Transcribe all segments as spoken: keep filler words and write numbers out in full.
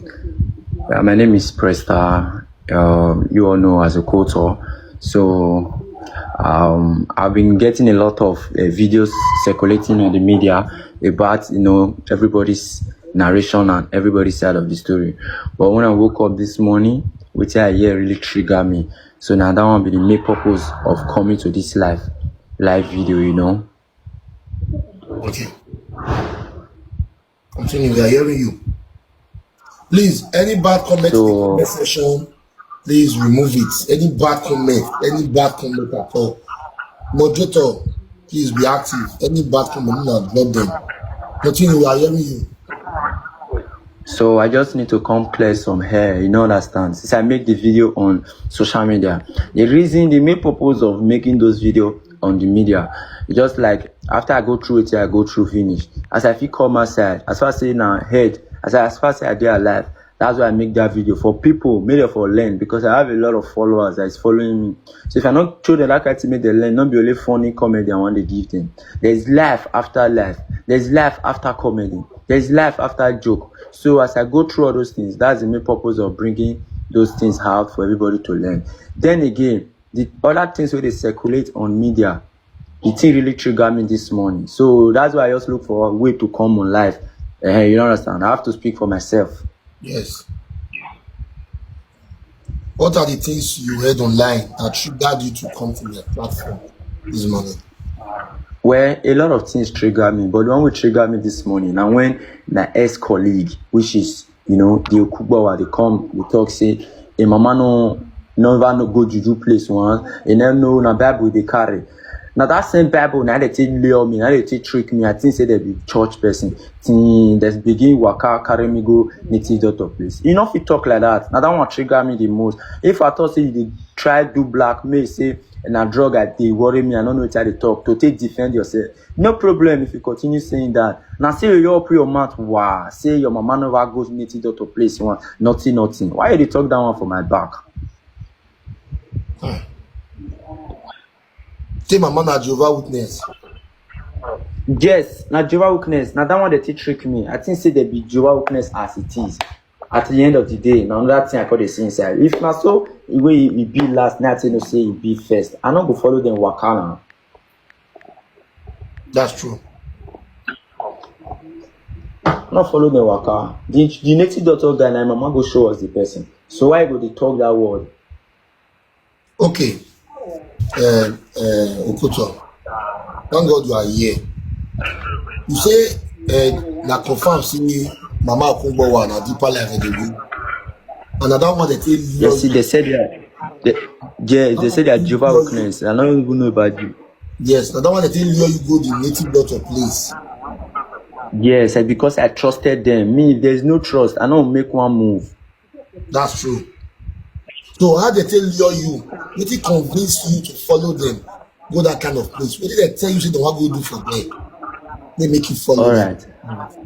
Uh, my name is Presta. Um, you all know as a culture. So um, I've been getting a lot of uh, videos circulating on the media about, you know, everybody's narration and everybody's side of the story. But when I woke up this morning, which I hear really trigger me. So now that one be the main purpose of coming to this live live video, you know. Okay. Continue. We are hearing you. Please, any bad comment in the So comment section, please remove it. Any bad comment, any bad comment at all. Moderator, please be active. Any bad comment, no, drop them. Continue. We are hearing you. So I just need to come clear some hair, you know, understand. Since I make the video on social media, the reason, the main purpose of making those video on the media, just like after I go through it, I go through finish. As I feel come outside, as far as say now head, as I, as far as I dey alive, that's why I make that video for people, make them for learn, because I have a lot of followers that is following me. So if I not show them that kind of thing, make them learn, not be only funny comedy I want to give them. There's life after life. There's life after comedy. There's life after joke. So as I go through all those things, that's the main purpose of bringing those things out for everybody to learn. Then again, the other things where they circulate on media, the thing really triggered me this morning. So that's why I just look for a way to come on live. Eh, you understand? I have to speak for myself. Yes. What are the things you heard online that triggered you to come to the platform this morning? Well, a lot of things trigger me, but the one wey trigger me this morning na when my ex-colleague, which is, you know, the Okugbawa, they come, they talk say, "A mama no never no go juju place one, and then no na Bible they carry." Now that same Bible, now they take lure me, now they take trick me. I think say they be church person. Think they begin waka carry me go native doctor place. You know, if you talk like that, now that one trigger me the most. If I thought say you dey try do blackmail, say na drug I dey worry me, I don't know what I dey talk to take defend yourself. No problem if you continue saying that. Now say you open your mouth, wow, say your mama never go native doctor place one, nothing, nothing. Why you dey talk that one for my back? Say mama na Jehovah Witness. Yes, na Jehovah Witness. Na that one they take trick me. I think say they be Jehovah Witness as it is. At the end of the day, na another thing I call the see inside. If na so the way e be last night, you know say e be first. I no go follow them waka now. That's true. No follow them waka. The, the native doctor guy, na mama go show us the person. So why go dey talk that word? Okay. Uh, uh, Okuto, thank God you are here. You say uh, na confirm say Mama Okungbowa na deeper life dey do. And na that one they take They see, they said they are, they, yeah, they said they are Jehovah Witness. I don't even know about you. Yes, na that one they take lure you go the native doctor place. Yes, and because I trusted them. Me, if there's no trust, I don't make one move. That's true. So how they take lure you? Wetin convince you to follow them? Go that kind of place. What did they tell you say they want go do for there? They make you follow All them. Right.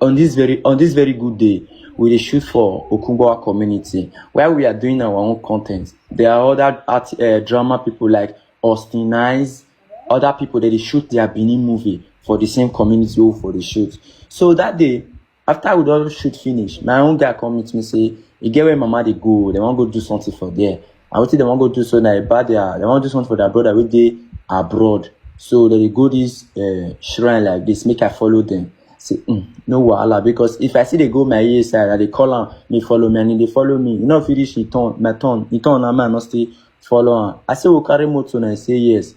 On this very on this very good day, we dey shoot for Okungbowa community where we are doing our own content. There are other art, uh, drama people like Austin Eyes, other people that they shoot their Benin movie for the same community who for the shoot. So that day, after we don shoot finish, my own guy come meet me say, "E get where mama dey go, they wan go do something for there." And wetin they wan go do so na about their, they wan do something for their brother wey dey abroad. So they dey go this uh, shrine like this, make I follow them. Say, mm, no wahala, because if I see they go my A A side, I dey call am, me follow me, and he dey follow me. You know, finish he turn, my turn, he turn, and man no still follow am. I say, "We carry motor," and he say yes.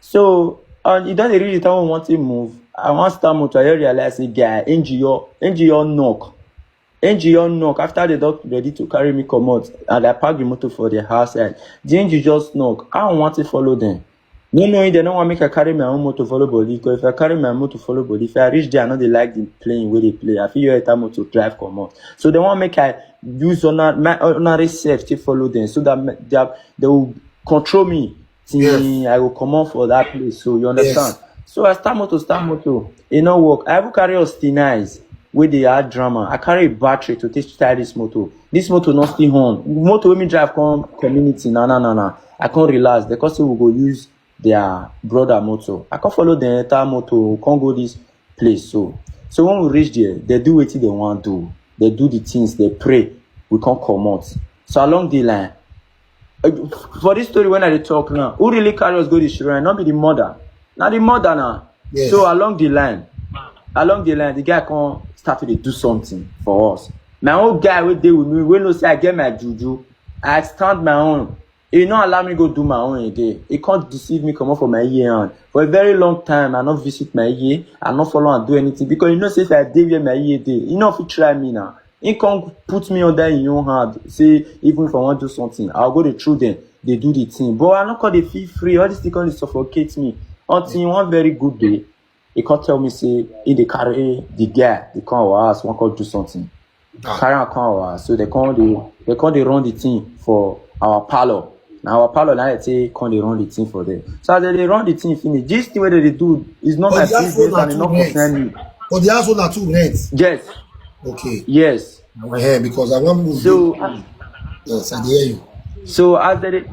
So uh, he don dey reach the time we want to move. I wan start motor. I don realize say guy, engine your engine your knock. Engine your knock. After they don ready to carry me comot, and I park the motor for the house side. The engine just knock. I want to follow them. No knowing they no wan make I carry my own motor follow body. Because if I carry my motor follow body, if I reach there, I no dey like the plane wey they play. I feel your enter motor drive comot. So they wan make I use honor, my ordinary self to follow them so that me- they, are- they will control me till Yes. I go comot for that place. So you understand? Yes. So I start motor, start motor. E no work. I even carry Austin Eyes wey dey add drama. I carry a battery to take style this motor. This motor no still on. Motor wey me drive come community, na na na na. I come relax. They come say we go use their brother motor. I come follow them enter motor, come go this place. So so when we reach there, they do wetin they wan do. They do the things, they pray, we can't comot. So along the line, uh, for this story, when I dey talk now, who really carry us go the shrine? Not be the mother. Now the mother now. Yes. So along the line, along the line, the guy come start to dey do something for us. My own guy wey dey with me, wey know say I get my juju, I stand my own. He no allow me go do my own again. He can't deceive me, come up for my ear hand. For a very long time, I not visit my ear, I not follow and do anything because you know say if I dey where my ear dey, he no fit try me now. He can't put me under his own hand. Say even if I want do something, I'll go the through them. They do the thing, but I not call the feel free. All this thing come dey suffocate me until one very good day, he come tell me say he dey carry the guy, they come our house, one come do something. Ah. Carry am come our house. So they come dey they come dey run the thing for our parlor. Now our parlor now they say come dey run the thing for them. So as they dey run the thing finish, this thing wey they dey do is not But my the house business owner and it too not rent. Concern me. But the house owner too rent. Yes, Okay. Yes. Yeah, because I want to. So Yes, I hear you. So as they dey-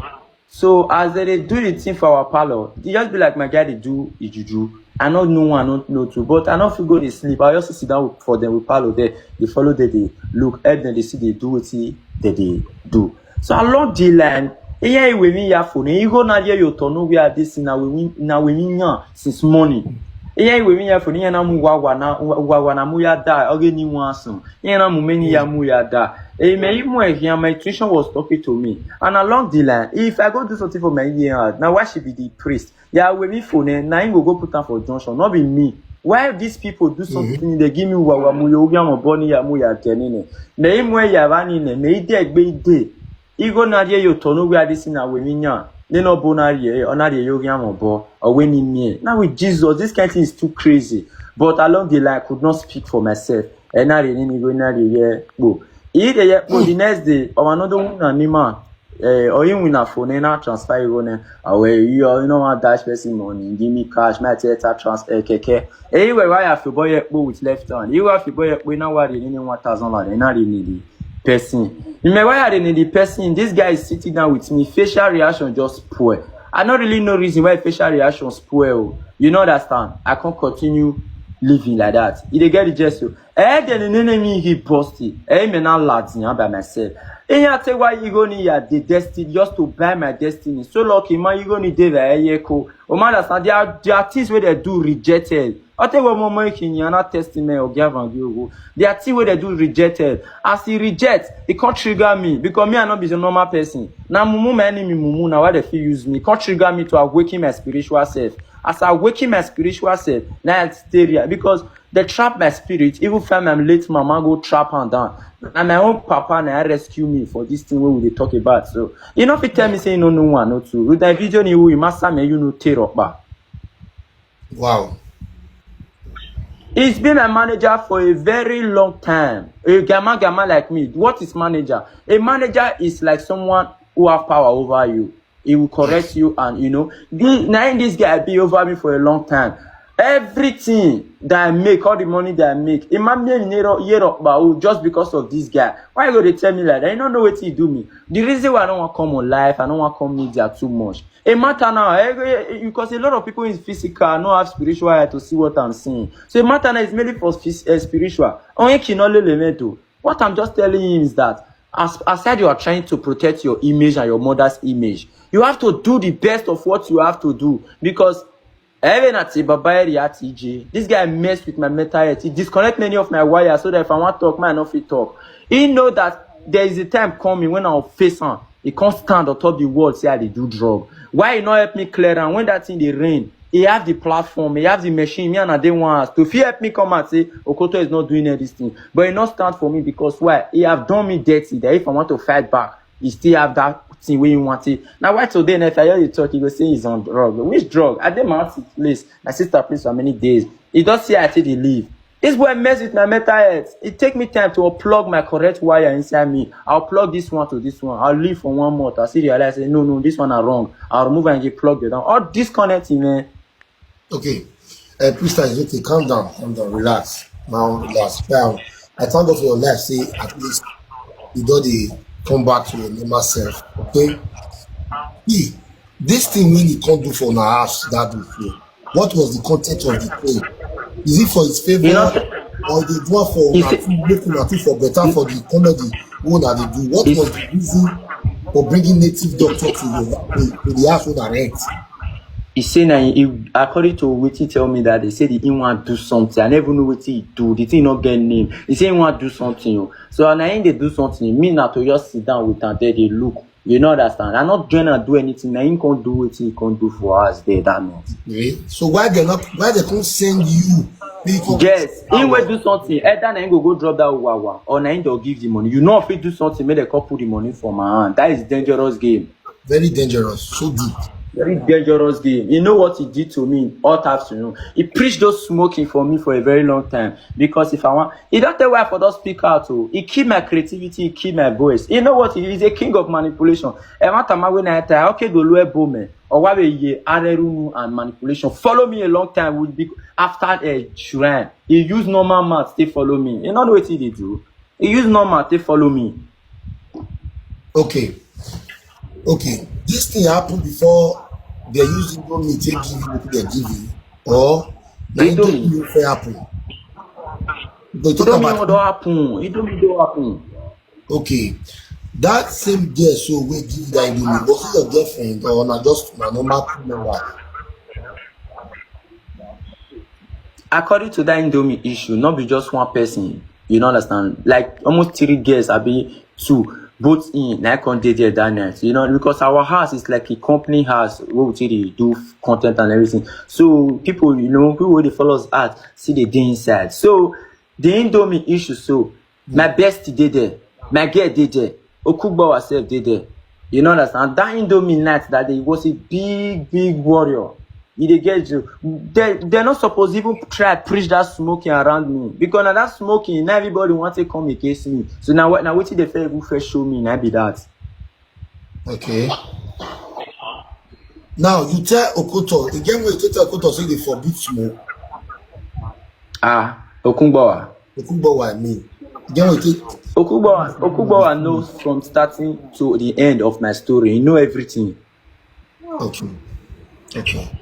so as they dey do the thing for our parlor, e just be like my guy dey do e juju. I no know one, I no know two, but I no fit go dey sleep. I just sit down for them with parlor there. They follow them, they look, help them, they see they do wetin they dey do. So along the line, ihe iwe mi ya fo ne igo na ye yo to no we are this na we na we yan since morning. Ihe iwe mi ya fo ne na mu wa wa na wa wa na mu ya da oge ni wan sun. Ihe na mu many ya mu ya da. E me imu e here, my intuition was talking to me. And along the line, if I go do something for my ear, now why she be the priest? Yeah, we me phone eh, na him go go put am for junction, not be me. Why these people do something, they give me wawa mu yo ya mo boni ya mu ya tenine. Me him we ya vani ne, me ide gbe ide. Igo na ye yo to no we are this na we me nya. Ne no bo na ye, o na ye yo ya mo bo, o we ni me. Now with Jesus, this kind thing is too crazy. But along the line, I could not speak for myself. E na re ni ni go na re ye po. E de ye po the next day, o another one na ni man. Eh, or even with a phone, na transfer you go ne. Away you you know want dash person money, give me cash, my theater transfer keke. Eh, you why have to boy po with left hand. You have to boy po now what you need one thousand like na really need the person. You may why are they need the person? This guy is sitting down with me. Facial reaction just spoil. I don't really know reason why facial reaction spoil. You know understand? I can't continue living like that. You dey get the gist. Eh, then the name me he busted. Eh, me not lads by myself. And I tell why you gonna ya the destiny just to buy my destiny. So lucky man, you gonna dey there yeko. O man understand there are there are things where they do rejected. I tell what more money can you not testament or give and you go. There are things where they do rejected. As he reject, it can't trigger me because me I not be a normal person. Now mumu my enemy mumu now why they feel use me. Can't trigger me to awaken my spiritual self. As I awaken my spiritual self, now I stay there because they trap my spirit. Even from my late mama go trap and down. And my own papa now rescue me for this thing where we dey talk about. So you know if you tell me say you no know one or two. With that video you you must me you know tear up back. Wow. He's been my manager for a very long time. A gamma gamma like me. What is manager? A manager is like someone who have power over you. He will correct you and you know. The, now this guy be over me for a long time. Everything that I make, all the money that I make, it might be a year up just because of this guy. Why you go they tell me like that? You don't know what he do me. The reason why I don't want to come on live, I don't want to come media too much. A matter now, eh, eh, eh, because a lot of people in physical no have spiritual eye to see what I'm seeing. So a matter now is mainly for phys- uh, spiritual. Only kinole lemeto. What I'm just telling him is that as aside you are trying to protect your image and your mother's image, you have to do the best of what you have to do because even at Baba Eri at E J, this guy messed with my mental health. He disconnect many of my wires so that if I want talk, man, I no fit talk. He know that there is a time coming when I'll face him. He can't stand on top the world, say I dey do drug. Why he not help me clear am? When that thing dey rain, he have the platform, he have the machine, me and I dey one house. To fit help me come out, say Okoto is not doing anything. But he not stand for me because why? He have done me dirty that if I want to fight back, he still have that thing where he want it. Now why today now if I hear you talk, you go say he's on drug. Which drug? I dey my auntie place. My sister place for many days. He just say I take the leave. This boy mess with my mental health. It take me time to unplug my correct wire inside me. I'll plug this one to this one. I'll leave for one month. I see realize say no, no, this one are wrong. I'll remove and get plugged down. All disconnecting, man. Okay. Uh, Krista is okay. Calm down. Calm down. Relax. Now relax. Now, I thank God for your life. Say at least you got the come back to your normal self. Okay. See, this thing when he can't do for our house that day. So what was the content of the prayer? Is it for his favor? You know, Or they do am for He una said- too, make una too for better for the comedy wey una dey do? What He- was the reason for bringing native doctor to your to, to the house wey una rent? He say na he, according to wetin he tell me that day, say the he wan do something. I never know wetin he do. The thing no get name. He say he wan do something. Oh. So na him dey do something. Me na to just sit down with am there dey look. You no understand? I no join am do anything. Na him come do wetin he come do for us there that night. Eh? So why they not why they come send you? Make you Yes, he will do something. Either na him go go drop that wawa or na him dey give the money. You no fit do something, make dem come put the money for my hand. That is dangerous game. Very dangerous, so deep. Very dangerous game. You know what he did to me all afternoon? He preached those smoking for me for a very long time. Because if I want, he don't tell why for those speak out. Oh. He killed my creativity, he killed my voice. You know what? He is a king of manipulation. Ẹ má tà má wé náà tà, okay, go low bome. Or why ye arerunu and manipulation. Follow me a long time with big after a shrine. He used normal math, they follow me. You know what he did do? He used normal, they follow me. Okay. Okay. This thing happened before they used Indomie take give you what they give you. Or na Indomie. Indomie fair happen. They talk Indomie about what don't happen. Indomie don't happen. Okay. That same girl so wey give you that Indomie, was it your girlfriend or na just na normal crew member? According to that Indomie issue, not be just one person. You know, understand? Like almost three girls, I be two, both in. I can't date there that night. You know, because our house is like a company house. Where we take dey do content and everything. So people, you know, people wey dey follow us out, see the day inside. So the Indomie issue. So my bestie dey there, my girl dey there, Okugbawa sef dey there. You know understand? That Indomie night that day, he was a big, big warrior. You dey get you. They they're not supposed to even try preach that smoking around me because now that smoking, now everybody want to come against me. So now what? Now wetin they fair even first show me? Now be that. Okay. Now you tell Okoto, again when you tell Okoto say they forbid smoke. Ah, Okungbawa. Okungbawa, I mean. Again when you take Okungbawa, Okungbawa knows from starting to the end of my story. He know everything. Okay. Okay.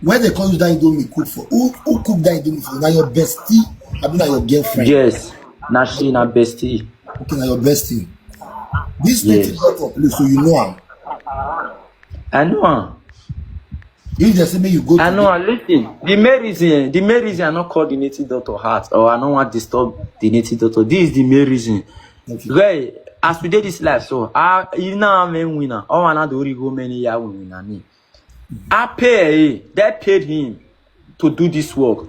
When they come use that Indomie cook for who who cook that Indomie for? Now your bestie, I mean now your girlfriend. Yes, na she na bestie. Okay, now your bestie. This Yes. native doctor, please, so you know him. I know am. If they say me you go I to know am. Listen, the main reason, eh, the main reason I not call the native doctor heart or I don't want disturb the native doctor. This is the main reason. Okay. Guy, as we did this life, so I you know I'm a winner. All I do go many year winner me. I pay, eh, they paid him to do this work.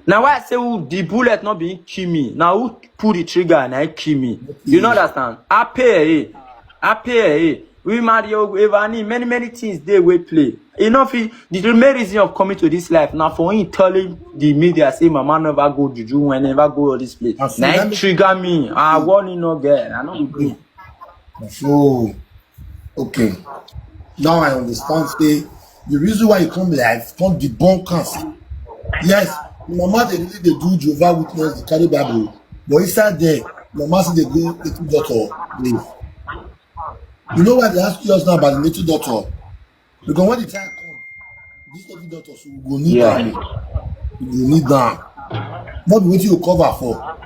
Now why I say who the bullet not being kill me. Now who pull the trigger and I kill me. You know understand? I pay, eh. I pay, eh. We marry Evani, many many things they will play. Enough he- the main reason of coming to this life now for him telling the media say mama never go juju when never go all this place. I see Now that it make- trigger me. I warn you no girl. I know we do. So okay. Now I understand say the reason why you come live, come debunk us. Yes, mama they really they do Jehovah Witness, they carry Bible. But inside there, mama say they go native doctor. Please. You know why they ask you us now about the native doctor? Because when the time come, this native doctor so we go need Yeah. am. We go need am. Not be wetin you cover for.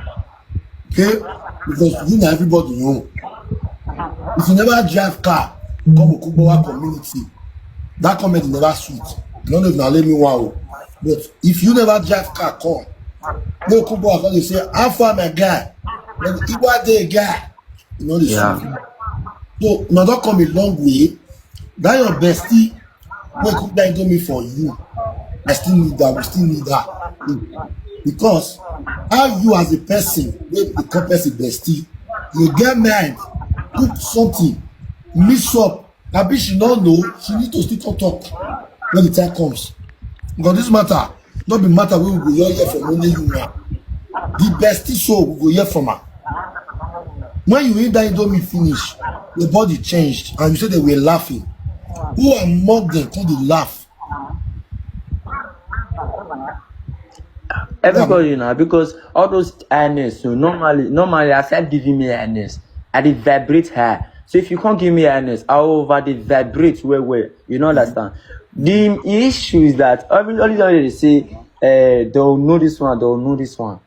Okay? Because you na everybody know. If you never drive car, come Okungbawa community. That comedy never sweet. I don't know if na let me wow. But if you never drive car, come. No Okungbawa come dey say, "How far, my guy?" When Igbo dey guy, you know the Yeah. sweet. So now that come a long way. That your bestie, wey cook that Indomie for you. I still need that. We still need that. Because how you as a person, wey become person bestie, you get mind, cook something, mix up. Abi she no know, she need to still come talk when the time comes. Because this matter, not be matter wey we go hear hear from only you now. The bestie so we go hear from her. When you eat that Indomie finish, the body changed and you say they were laughing. Who among them come dey laugh? Everybody now because all those highness, so normally, normally aside giving me highness, I dey vibrate high. So if you can't give me highness, I over dey vibrate well well. You know understand? The issue is that every all these they say, uh, they'll know this one, they'll know this one.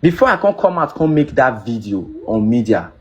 Before I come come out, come make that video on media.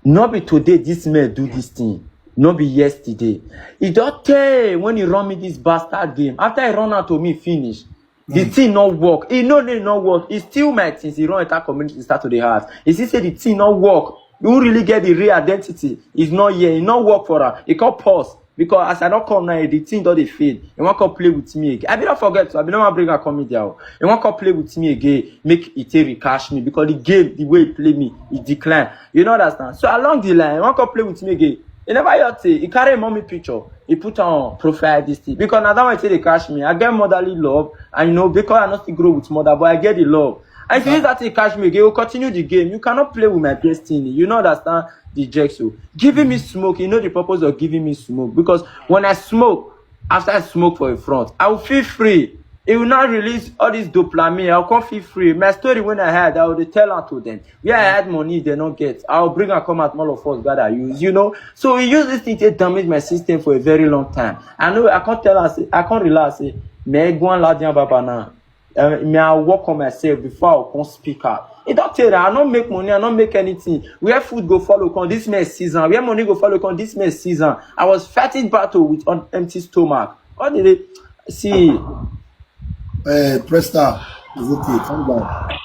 No be today this man do this thing. No be yesterday. E don tey when he run me this bastard game. After he run out to me finish, the thing no work. E no dey no work. E steal my things. He run enter community, start to dey house. He see say the thing no work. Who really get the real identity is not here. E no work for am. E come pause. Because as I don come now, the thing don dey fade. E wan come play with me again. I be don forget, so I be no wan bring am come media o. E wan come play with me again, make e take recash me. Because the game, the way e play me, e decline. You no understand? So along the line, e wan come play with me again. E never hear tey. E carry mommy picture. E put am on profile this thing. Because na that one e take dey catch me. I get motherly love. And you know, because I no still grow with mother, but I get the love. And if you use that thing catch me again, you continue the game. You cannot play with my destiny. You no understand the jerk so. Giving me smoke, you know the purpose of giving me smoke. Because when I smoke, after I smoke for a front, I will feel free. It will not release all this dopamine. I'll come feel free. My story when I had, I would tell am to them. Where I had money, they not get. I'll bring and come out, all of us gather use, you know. So he used this thing to damage my system for a very long time. I know I can't tell us, I can't relax. Say, me go and Ladian Baba now. Uh, me I work on myself before I come speak out. E don tey that I no make money, I no make anything. Where food go follow come, this man season. Where money go follow come, this man season. I was fighting battle with an empty stomach. What did they see? Uh, Presta, it's okay, calm down.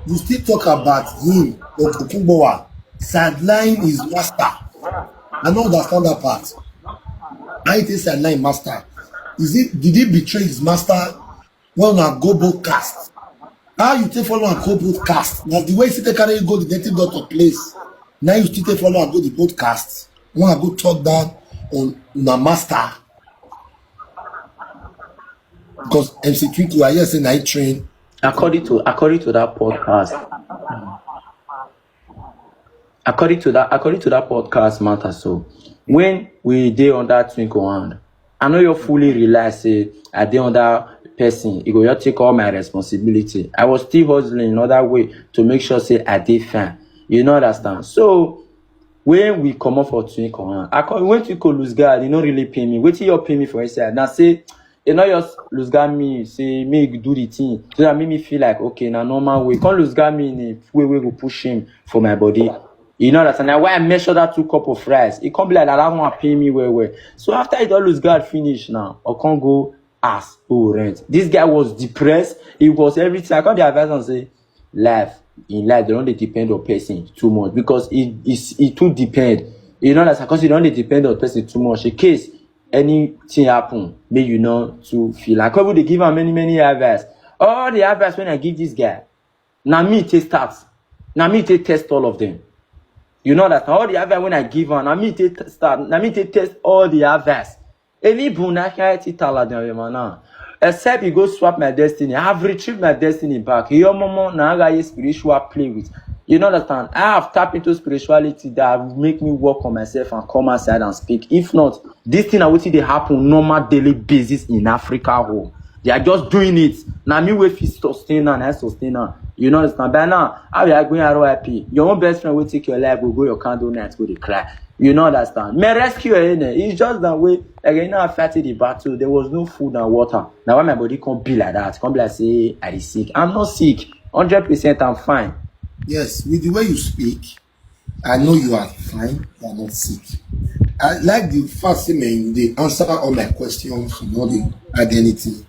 You still talk about him, Okungbowa, sideline his master. I don't understand that part. I think sideline master. Is it, did he betray his master when I go broadcast? How you take follow and go broadcast? That's the way you take carry you go the native doctor place. Now you still take follow and go the broadcast. When I go talk down on my master. Because M C Twinkle, I hear say na he train. According to according to that podcast, according to that according to that podcast matter, so when we dey on that Twinkle hand, I know you fully realize say I dey under person. E go just take all my responsibility. I was still hustling in other way to make sure say I dey fine. You no understand? So when we comot for Twinkle hand, I come when Twinkle lose guard, e no really pay me. Wetin you pay me for inside? Na say e no just lose guard me, say make e do the thing so that make me feel like okay, na normal way. Come lose guard me in a way wey go push him for my body. You know that, and na why I measure that two cup of rice. E come be like that, that one pay me well well. So after e don lose guard finish now, I come go ask who rent. This guy was depressed. He was everything. I come dey advise am say life in life they don't dey depend on person too much because e e e too depend. You know that because you don't dey depend on person too much. In case anything happen, make you no too feel. I come even dey give am many many advice. All the advice when I give this guy, na me take start, na me take test all of them. You know that all the advice when I give am, na me take start, na me take test all the advice. Any buna kaya ti tala dem mana. Except you go swap my destiny. I have retrieved my destiny back. Your mama na aga ye spiritual play with. You know understand? I have tapped into spirituality that make me work on myself and come outside and speak. If not, this thing na wetin dey happen normal daily basis in Africa home. They are just doing it. Na me wey fit sustain am, na I sustain am. You know understand? By now, how you are going R I P? Your own best friend will take your life, go go your candle night, go dey cry. You know understand? Me rescue her, eh? It's just that way. Like you know, I fight the battle. There was no food and water. Now why my body can't be like that? Can't be like say I is sick. I'm not sick. Hundred percent, I'm fine. Yes, with the way you speak, I know you are fine, you are not sick. I like the fact say man, you dey answer all my questions, you know the identity.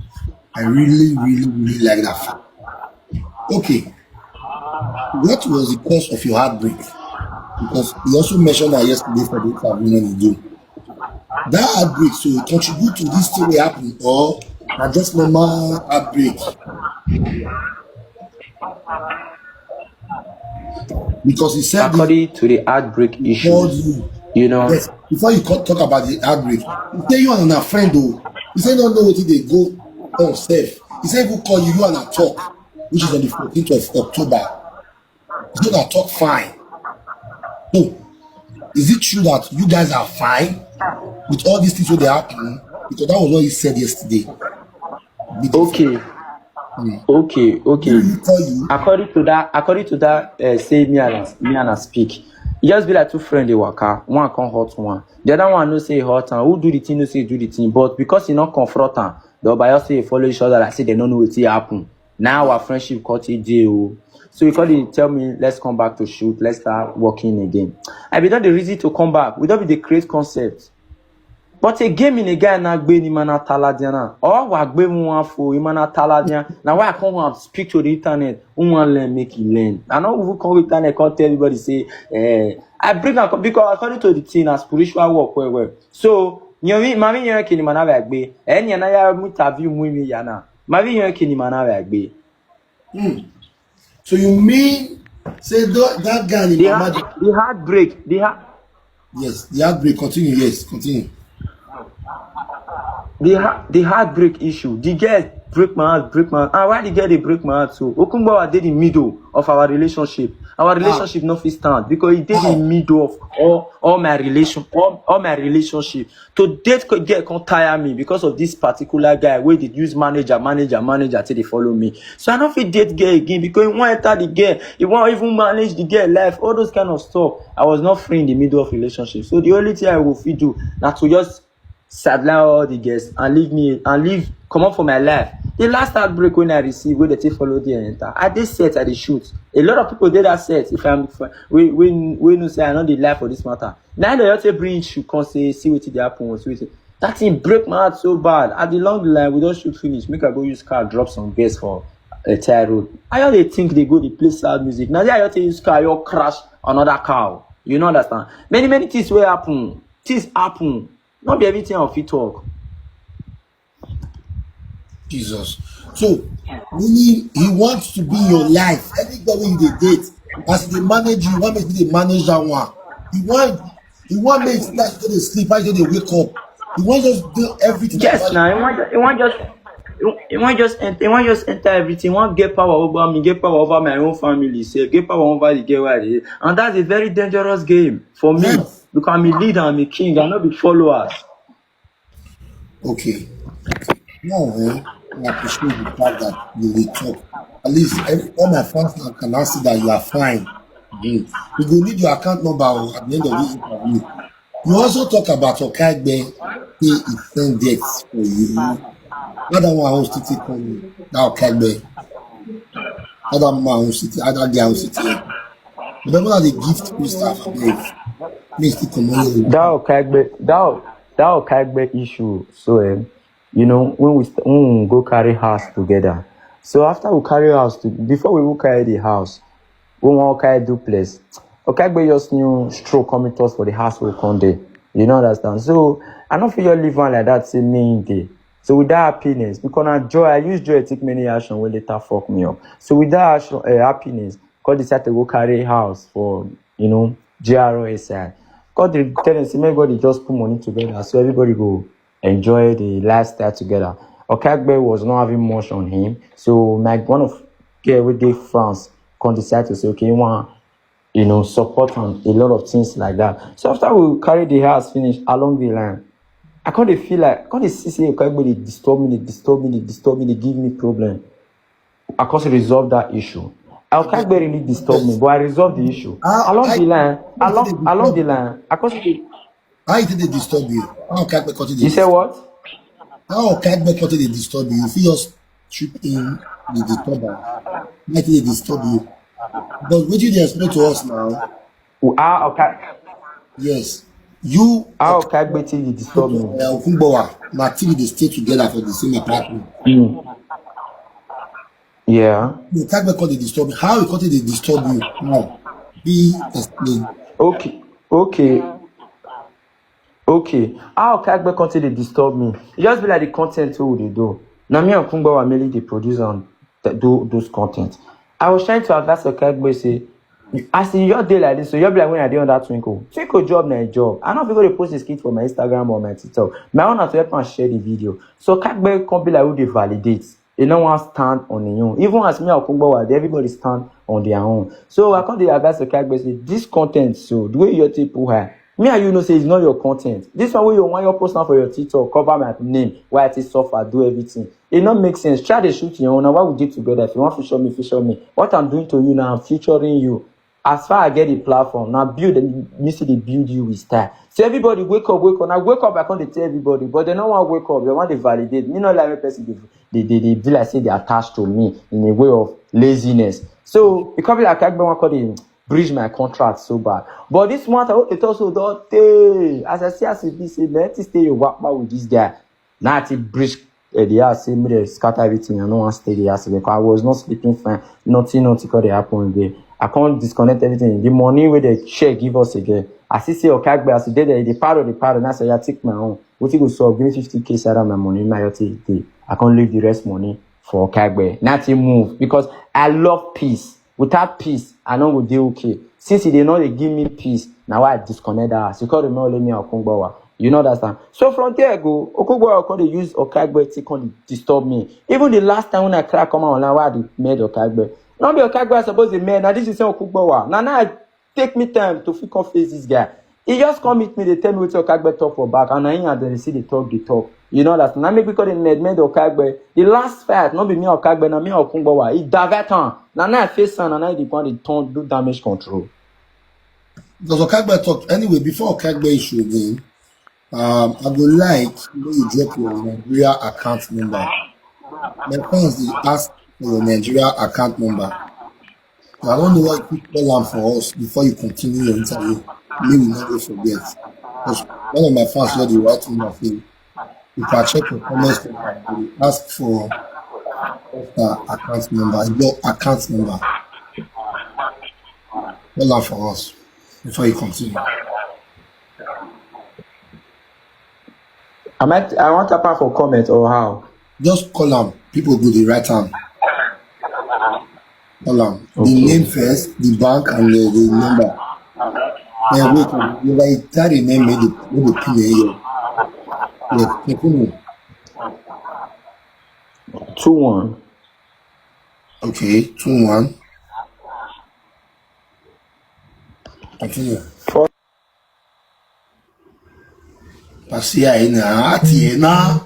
I really, really, really like that fact. Okay. What was the cause of your heartbreak? Because you also mentioned that yesterday for the interview when you do. That heartbreak, so it contribute to this thing wey happen or na just normal heartbreak? Because he said According to the heartbreak issue, called you. You know, Yes, before you co- talk about the heartbreak, he say you and a friend though. He say no know wetin dey go on sef. He say even call you, you and a talk, which is on the fourteenth of October. You and a talk fine. So, is it true that you guys are fine with all these things wey dey happen? Because that was what he said yesterday. Okay. Okay, okay. He call you. According to that, according to that, uh, say me and us, me and us speak. E just be like two friends dey waka. One come hurt one. The other one no say e hurt am. Who do the thing no say e do the thing. But because e no confront am, the obayo say e follow each other like say they no know wetin happen. Now our friendship cut a day. Oh. So he called and tell me, let's come back to shoot, let's start working again. I be done the reason to come back. We don't be the create concept. But again, in a guy na gbe ni mana taladiana. Oh, wa gbe mu wan fo, imana taladiana. Now why I come and speak to the internet? Who want learn, make you learn. I know who come with internet, come tell everybody say, eh, I bring am because according to the thing, a spiritual work well well. So, you know, mami, you know, kini mana wa gbe. Eh, ni na ya mu interview mu mi yana. Mami, you know, kini mana wa gbe. Hmm. So you mean say tho- that guy in The, Mama heart, the heartbreak, the heart, Yes, the heartbreak. Continue. Yes, continue. the heart, the heartbreak issue. The girl break my heart, break my heart. And why the girl they break my heart so? Okunbawa dey the middle of our relationship. Our relationship not fit stand because he dey the middle of all, all my relation, all, all my relationship. To date co- girl can't tire me because of this particular guy where they use manager, manager, manager till they follow me. So I don't feel date girl again because he won't enter the girl, he won't even manage the girl life, all those kind of stuff. I was not free in the middle of relationship. So the only thing I will feel do now to just sideline all the guests and leave me and leave come up for my life. The last heartbreak when I received, where they take follow the enter. I did set, I did shoot. A lot of people did that set. If I'm if I- we we we know say I know the life for this matter. Now they just say bring should come say see what they happen, see what that thing break my heart so bad. At the long line, we don't shoot finish. Make I go use car drop some guests for a tie road. I only think they go the play sad music. Now they are use car, you crash another car. You know understand? Many many things will happen. Things happen. Not be everything I fit talk. Jesus. So meaning he wants to be your life. Anybody you dey date, as they manage you, what makes they manage that one? He want he want make that you dey sleep, how you dey wake up. He want just do everything. Yes, about now he want he want just he want just enter, he want just enter everything. He want get power over me, get power over my own family, say get power over the girl where I dey. And that's a very dangerous game for me. Yes. Because I'm a leader, I'm a king, I'm not the followers. Okay. Now, eh, I appreciate the fact that you will talk. At least every, all my fans now can now see that you are fine. Mm. We go need your account number oh, at the end of this interview. You also talk about Okagbe, he is send death for you. That one host it for me. That Okagbe. That man host it, that guy host it. Remember that the gift we stuff abeg. Me still come on. That Okagbe, that that Okagbe issue. So, eh, you know, when we st- when we go carry house together. So after we carry house, to, before we go carry the house, we want carry duplex. Okagbe just new stroke coming to us for the house we come there. You know understand? So I don't feel your live on like that. Say me in there. So with that happiness, because I joy, I use joy to take many action when later fuck me up. So with that action, uh, happiness, God decide to go carry house for you know G R O S I. God dey tell them say make God dey just put money together so everybody go enjoy the lifestyle together. Okagbe was not having much on him, so my one of girl wey dey France come decide to say okay, he want you know support and a lot of things like that. So after we carry the house finish along the line, I come dey feel like I come dey see say Okagbe dey disturb me, dey disturb me, dey disturb me, dey give me problem. I come resolve that issue. Okagbe really disturb me, but I resolve the issue. Ah, along I- the line, I along think along they the line, I come say, How did they disturb you? How can they continue? You say what? How can they continue to disturb you? If you just trip in the disturbance, how did they disturb you? But what did they explain to us now? Ah, okay. Yes. You How Okagbe till you disturb me? uh, Okunbowa, na till they stay together for the same apartment. Mm. Yeah. The Okagbe call they disturb you. How you call they disturb you? Now, be explain. Okay. Okay. Okay. How Okagbe come till they disturb me? It just be like the content wey we dey do. Now me and Okunbowa mainly dey produce and th- do those content. I was trying to advise Okagbe say, as in your day like this, so you'll be like when I dey on that Twinkle. Twinkle job na a job. I don't feel go dey post a skit for my Instagram or my TikTok. My own na to help and share the video. So Okagbe come be like who dey validate. He no wan stand on him own. Even as me and Okunbowa, everybody stand on their own. So I come dey advise Okagbe say this content so the way your take put high. Me and you know say it's not your content. This one wey you want your post now for your TikTok, cover my name, why I take suffer, do everything. It not make sense. Try to shoot your own. Now why we dey together? If you want to show me, if you show me. What I'm doing to you now, I'm featuring you. as far I get the platform, now build, me see they build you with style. So everybody wake up, wake up. Now wake up, I can't tell everybody, but they don't want to wake up. They want to validate. Me not like when person they, they, they, they be like say they attached to me in a way of laziness. So it can't be like I want to call them breach my contract so bad. But this matter, what they talk so don't tey. As I see as it be say, let it stay your wapa with this guy. Now I take breach uh, the house, say me they scatter everything. I no wan stay the house because I was not sleeping fine. Nothing, nothing could happen again. I can't disconnect everything. The money where they share give us again. I see say Okagbe as they there, the power of the power. And I say I take my own. What you go solve? Give me fifty k side of my money. My take day. I can't leave the rest money for Okagbe. Nothing move because I love peace. Without peace, I no go dey okay. Since e dey no dey give me peace, na why I disconnect that house. You call the man, let me Okungbawa. You know understand? So from there go, Okungbawa come dey use Okagbe to come dey disturb me. Even the last time when I cry come out online, why I dey mad Okagbe? No be Okagbe I suppose dey mad. Na this is say Okungbawa. Na now I take me time to fit come face this guy. He just come meet me, they tell me wetin Okagbe talk for back, and na him and dem see the talk, the talk. You know that. Now make we call the mad mad Okagbe. The last fight, not be me Okagbe, na me Okungbawa. He divert am. Na now I face am, na now he dey go and dey turn do damage control. Does Okagbe talk anyway? Before Okagbe issue again, um, I would like you to drop your Nigeria account number. My fans they ask for your Nigeria account number. So I don't know why you call am for us before you continue your interview. Me will not go forget. Because one of my fans just dey write me and say, if I check your comments, they ask for the account number, your account number. Call am for us before you continue. Am I, I want tap am for comment or how? Just call am. People go dey write am. Call am. The name first, the bank, and the, the number. Then wait, you like that name, make the, make the pin here. Yes, continue. Two one. Okay, two one. Continue. Four. Pasia ina ati ina.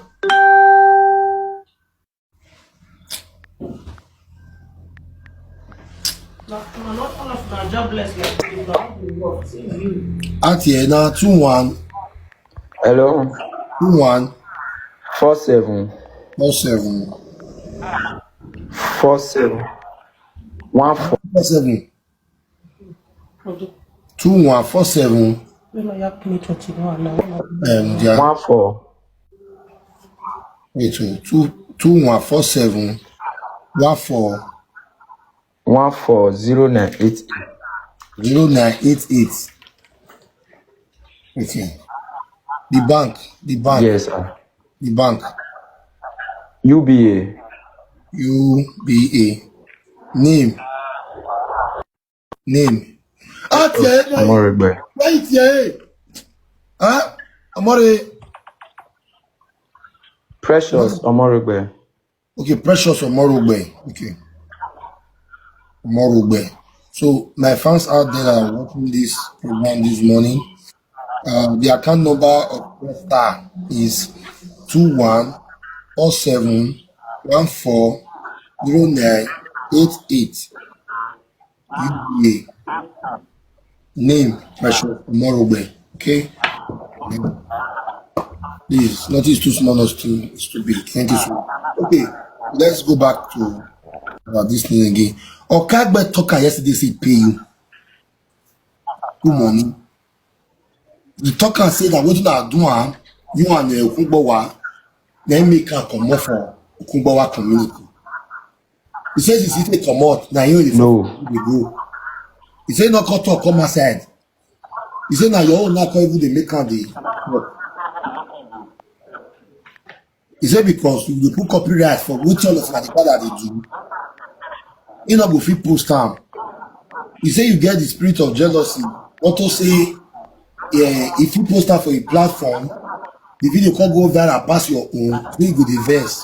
Ati ina two one. Hello. Two one. Four seven. Four seven. Four seven. One four. Four seven. Two one four seven. Um, yeah. One four. Wait, wait. Two two one four seven. One four. One four zero nine eight. Zero nine eight eight. Okay. The bank. The bank. Yes, sir. The bank. U B A. U B A. Name. Name. Ah, tiens, Omorogbe. Wait, tiens. Huh? Amore. Precious Omorogbe. Okay, Precious Omorogbe. Okay. Omorogbe. So my fans out there that are watching this program this morning, uh, the account number of Presta is two one four seven one four zero nine eight eight. U B A. Name Precious Omorogbe. Okay. Please, not is too small, not too, it's too big. Thank you so much. Okay, let's go back to uh, this thing again. Okagbe talker yesterday say pay you good money. The talker say that wetin I do am, you and uh, Okungbawa, then make am comot for Okungbawa community. He says he take comot, na him dey No. dey go. He say no come talk come outside. He say na your own na come even dey make am dey. He say because you dey put copyright for wetin all of una dey gather dey do. He no go fit post am. He say you get the spirit of jealousy. Unto say yeah, if you post am for a platform, the video come go viral pass your own, so you go dey vex.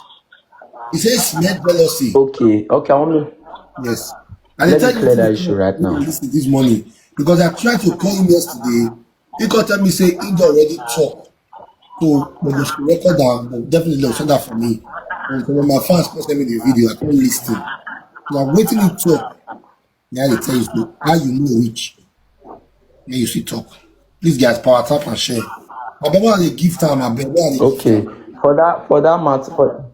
He say smell jealousy. Okay, okay, I want to Yes. And Let they me tell clear you that to issue right now. Listen this morning because I tried to call him yesterday. He come tell me say he don already talk. So we go record am, but definitely they'll send that for me. And some of my fans come send me the video. I can't listen. Now waiting him talk. Now they tell you, so how you know which? Now you see talk. Please, guys, power tap and share. I beg, I dey give time. I beg, I dey give Okay. time. For that, for that matter, for,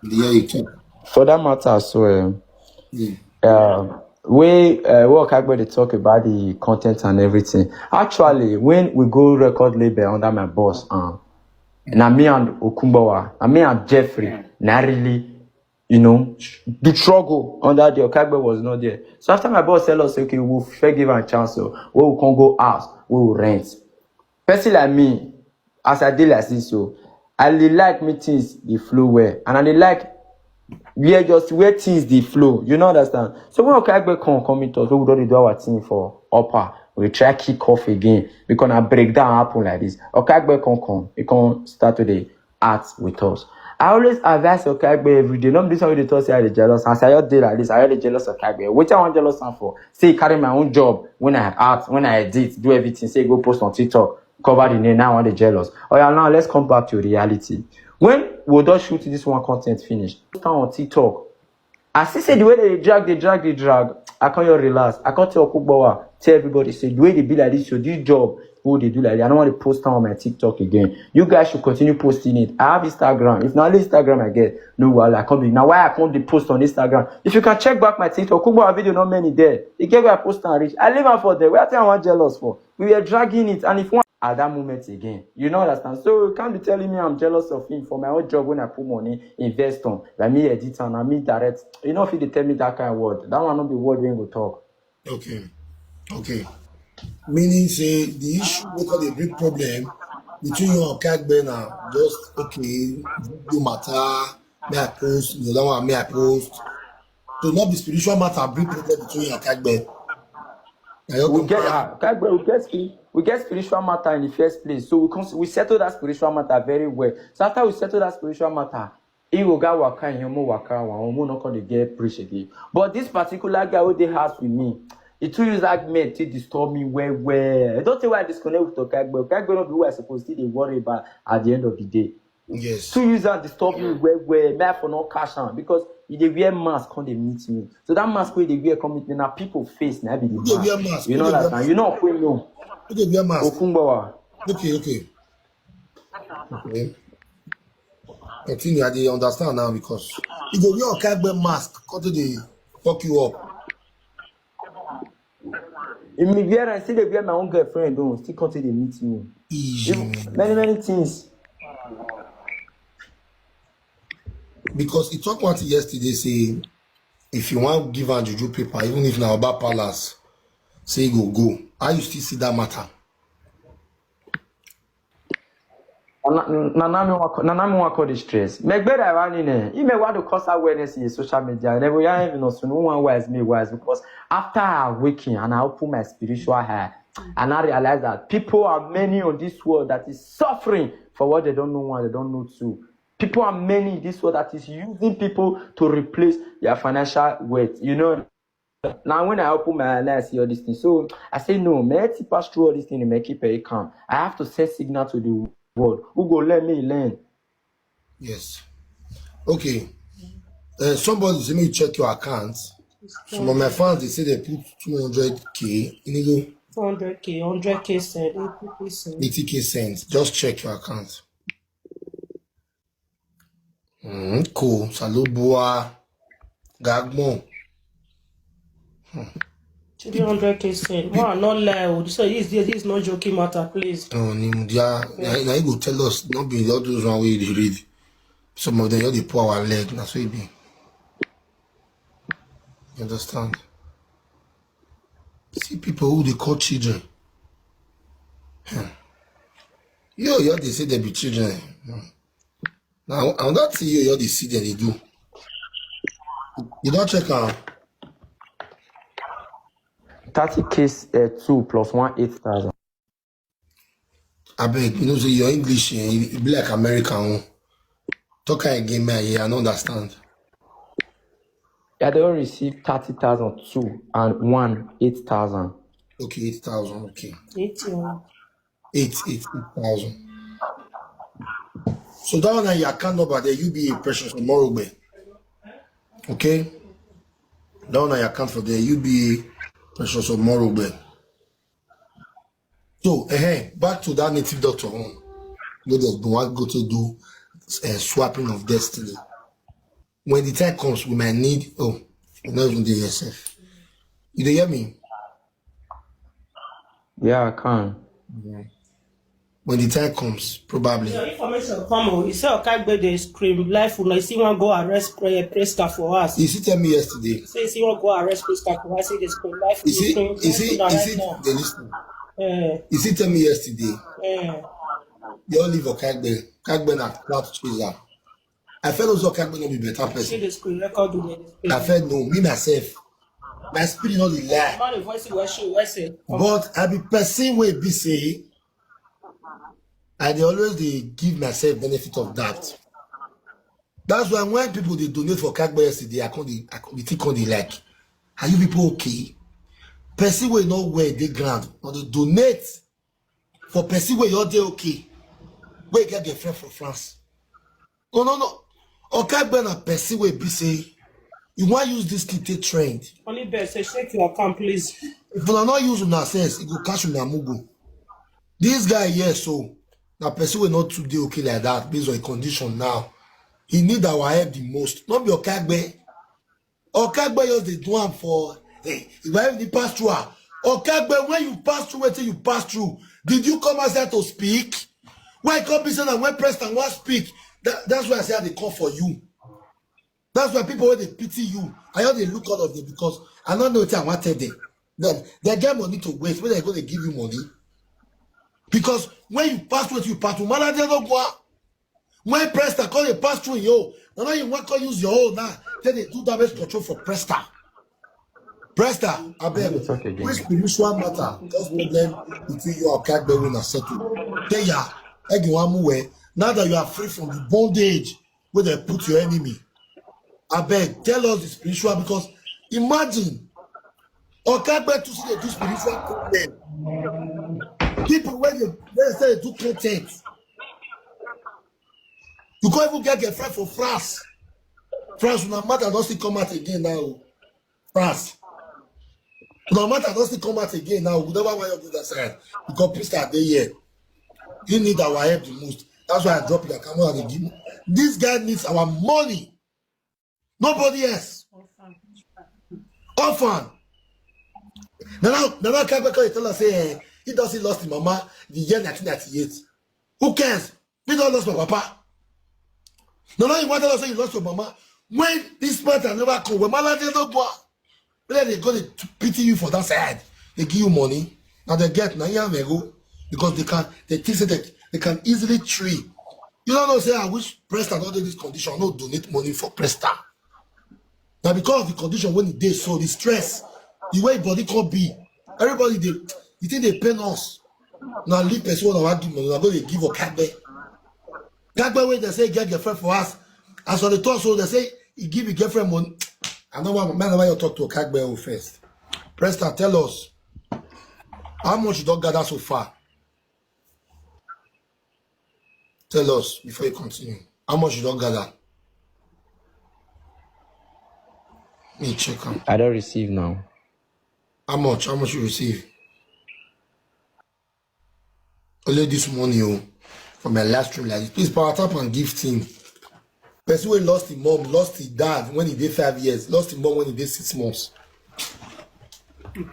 The year you talk. for that matter, so um, Yeah. uh, we uh, we Okagbe dey talk about the content and everything. Actually, when we go record label under my boss, um, na me and Okumbawa, na me and Jeffrey, na really, you know, the struggle under the Okagbe was not there. So after my boss tell us, okay, we'll fair give am chance, so we will come go house, we will rent. Person like me, as I dey like this, so I dey like me things dey flow well, and I dey like where just where things dey flow. You know understand? So when Okagbe come come meet us, we don dey do our thing for upper. We try kick off again because na breakdown happen like this. Okagbe come come, he come start to dey act with us. I always advise Okagbe every day. No be this one wey dey talk say I dey jealous. As I just dey like this, I just dey jealous Okagbe. Wetin I wan jealous am for? Say he carry my own job when I act, when I edit, do everything. Say he go post on TikTok, cover the name. Now I wan dey jealous. Oh yeah, now let's come back to reality. When we don shoot this one content finish, post am on TikTok. I see say the way they drag, they drag, they drag. I can't just relax. I can't tell Okugbawa, tell everybody say the way they be like this, so this job who they do like that. I don't want to post am on my TikTok again. You guys should continue posting it. I have Instagram. If not Instagram I get, no, well, I can't be. Now why I can't be post on Instagram? If you can check back my TikTok, Okugbawa video not many there. He get where I post and reach. I leave am for there. Where I tell I want jealous for? We were dragging it, and if one at that moment again, you know understand. So you can't be telling me I'm jealous of him for my own job when I put money, invest on, like me editor and me direct. You know if you dey tell me that kind of word, that one not be word we go talk. Okay. Okay. Meaning say the issue wey come dey bring problem between you and Okagbe na just okay, video matter, may I post, the other one may I post. So not the spiritual matter bring problem between you and Okagbe. Na your We get complain. ah, Kagbe, we get spiri- we get spiritual matter in the first place. So we cons- we settle that spiritual matter very well. So after we settle that spiritual matter, he go go waka and more waka one more not come dey get preach again. But this particular guy wey dey house with me, he too use argument to disturb me well well. I don't think why I disconnect with Okagbe. Okagbe no be who I suppose still dey worry about at the end of the day. Yes. Two user disturb me well well. May I for not cash am because e dey wear mask come dey meet me. So that mask wey dey wear come meet me na people face na be the Who dey wear mask. Mask? You Who know dey wear that mask? You know Queen no. Who dey wear mask? Okungbawa. Okay, okay. Okay. Continue. I dey understand now because you go wear Okagbe mask, come to dey fuck you up. If me wear and still dey wear my own girlfriend don still come to dey meet me. Easy. Even many many things. Because he talk one thing yesterday say if you want give am juju paper, even if na Oba Palace, say he go go. How you still see that matter? Na na na me wan call- na na me wan call the stress. Megbera wani ne. Ime wa do cause awareness in social media. Never ya even no sunu one wise me wise because after I awaken and I open my spiritual eye and I realize that people are many on this world that is suffering for what they don't know one, they don't know two. People are many in this world that is using people to replace their financial wealth. You know, now when I open my eyes, I see all these things. So I say no, man, to pass through all these things and make it pay come. I have to send signal to the world. Who go let me learn? Yes. Okay. Uh, somebody say me check your account. Some of my fans they say they put two hundred k. You need two hundred k, one hundred k send, eighty k send. eighty k cents. Just check your account. Mm, cool. Salubua. Gagbon. Three hundred k send. Wow, not lie. Oh, this is this is not joking matter, please. Oh, Nimudia. Now, now you go tell us, not be all those one way they read. Some of them, you dey pull our leg. That's what it be. You understand? See people who they call children. Hmm. Yo, yo, they say they be children. Hmm. Now, and that thing you, you they see that they do. You don't check out. Thirty k uh, two plus one eight thousand. I beg, you know, say your English, eh, it be like American. Oh. Talk again, man. Yeah, I don't understand. I don receive thirty thousand two and one eight thousand. Okay, eight thousand. Okay. Eighty one. Eight, eight, eight thousand. So that one, your account number there, U B A Precious tomorrow, man. Okay. That one I account for there. U B A, Precious Omorogbe. So, eh, back to that native doctor own. Wey dem go wan go to do uh, swapping of destiny. When the time comes, we might need. Oh, you know, even the yourself. You dey hear me? Yeah, I can. When the time comes, probably. Your information come o. You say Okagbe dey scream life. Una see wan go arrest prayer Prisca for us. You see, tell me yesterday. Say see wan go arrest Prisca for us. Say dey scream life. You see, Scream you see, life you right see, now. They listen. Eh, You see, tell me yesterday. eh. They all leave Okagbe. Okagbe na crowd chaser. I felt also Okagbe not be better See person. The screen record. Do the screen. I felt no, me myself. My spirit not dey lie. Man, the voice was show. What's it? But I be person wey be say I dey always dey give myself benefit of doubt. That's why when people dey donate for Okagbe yesterday, I come dey, I come dey think, come dey like, are you people okay? Person wey no well dey ground, or dey donate for person wey you dey okay, wey get girlfriend for France. No, no, no. Okagbe na person wey be say you wan use this thing take trend. Only best say shake your account, please. If una no use una sense, e go catch una mugu. This guy here, so na person wey not too dey okay like that based on him condition now. He need our help the most. Not be Okagbe. Okagbe just dey do am for. Hey, if I even pass through am. Okagbe, when you pass through wetin you pass through, did you come outside to speak? Why you come be say na when President wan speak? That, that's why I say I dey come for you. That's why people wey dey pity you, I just dey look out of them because I no know wetin I wan tell them. Then they get money to waste, when they go dey give you money. Because when you pass through wetin you pass through, manager no go out. When President come dey pass through your own, na now you wan come use your own now. Then they do damage control for President. President, I beg, Let me talk again. Which spiritual matter cause problem between you and Okagbe wey una settle? Tell ya, Egi Wamuwe, now that you are free from the bondage where they put your enemy, I beg, tell us the spiritual, because imagine, Okagbe to see they do spiritual problem. People when they, they say they do content. You can't even get girlfriend for France. France, una matter don still come out again now. France. Una matter don still come out again now. We never want you do that side. Because Prisca dey here. He need our help the most. That's why I drop the camera and give. This guy needs our money. Nobody else. Orphan. Now, now, now, Okagbe come tell us say eh, he doesn't lost his mama the year nineteen ninety-eight. Who cares? We don't lost my papa. No, no, you want to say you lost your mama. When this matter never come, when Malade no go, when they go to pity you for that side, they give you money. Now they get now you go because they can they think that they, they can easily tree. You don't know say I wish President not in this condition, no donate money for President. Now because of the condition when he dey so the stress, the way body can be, everybody dey the thing dey pain us. Now leave person one our give money, I go dey give Okagbe. Okagbe wey they say get girlfriend for us. As on the talk so they say he give his girlfriend money. I don't want man why you talk to Okagbe first. President, tell us how much you don gather so far. Tell us before you continue. How much you don gather? Me check am. I don't receive now. How much? How much you receive? Only this money, oh, for my last stream like this. Please power tap and give team. Person wey lost him mom, lost him dad when he dey five years, lost him mom when he dey six months.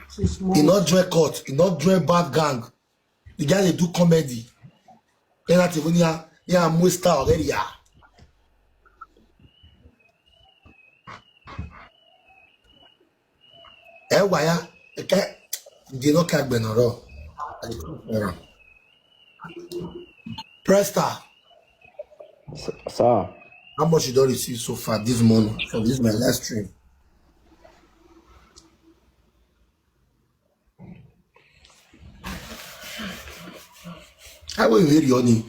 Six He months. Not join court, he not join bad gang. The guy dey do comedy. Then that even yeah, yeah, I'm star already. Yeah. Eh, why? Yeah? Okay. They no Okagbe no raw. President, S- Sir, how much you don receive so far this morning from this my live stream? How will you hear your name?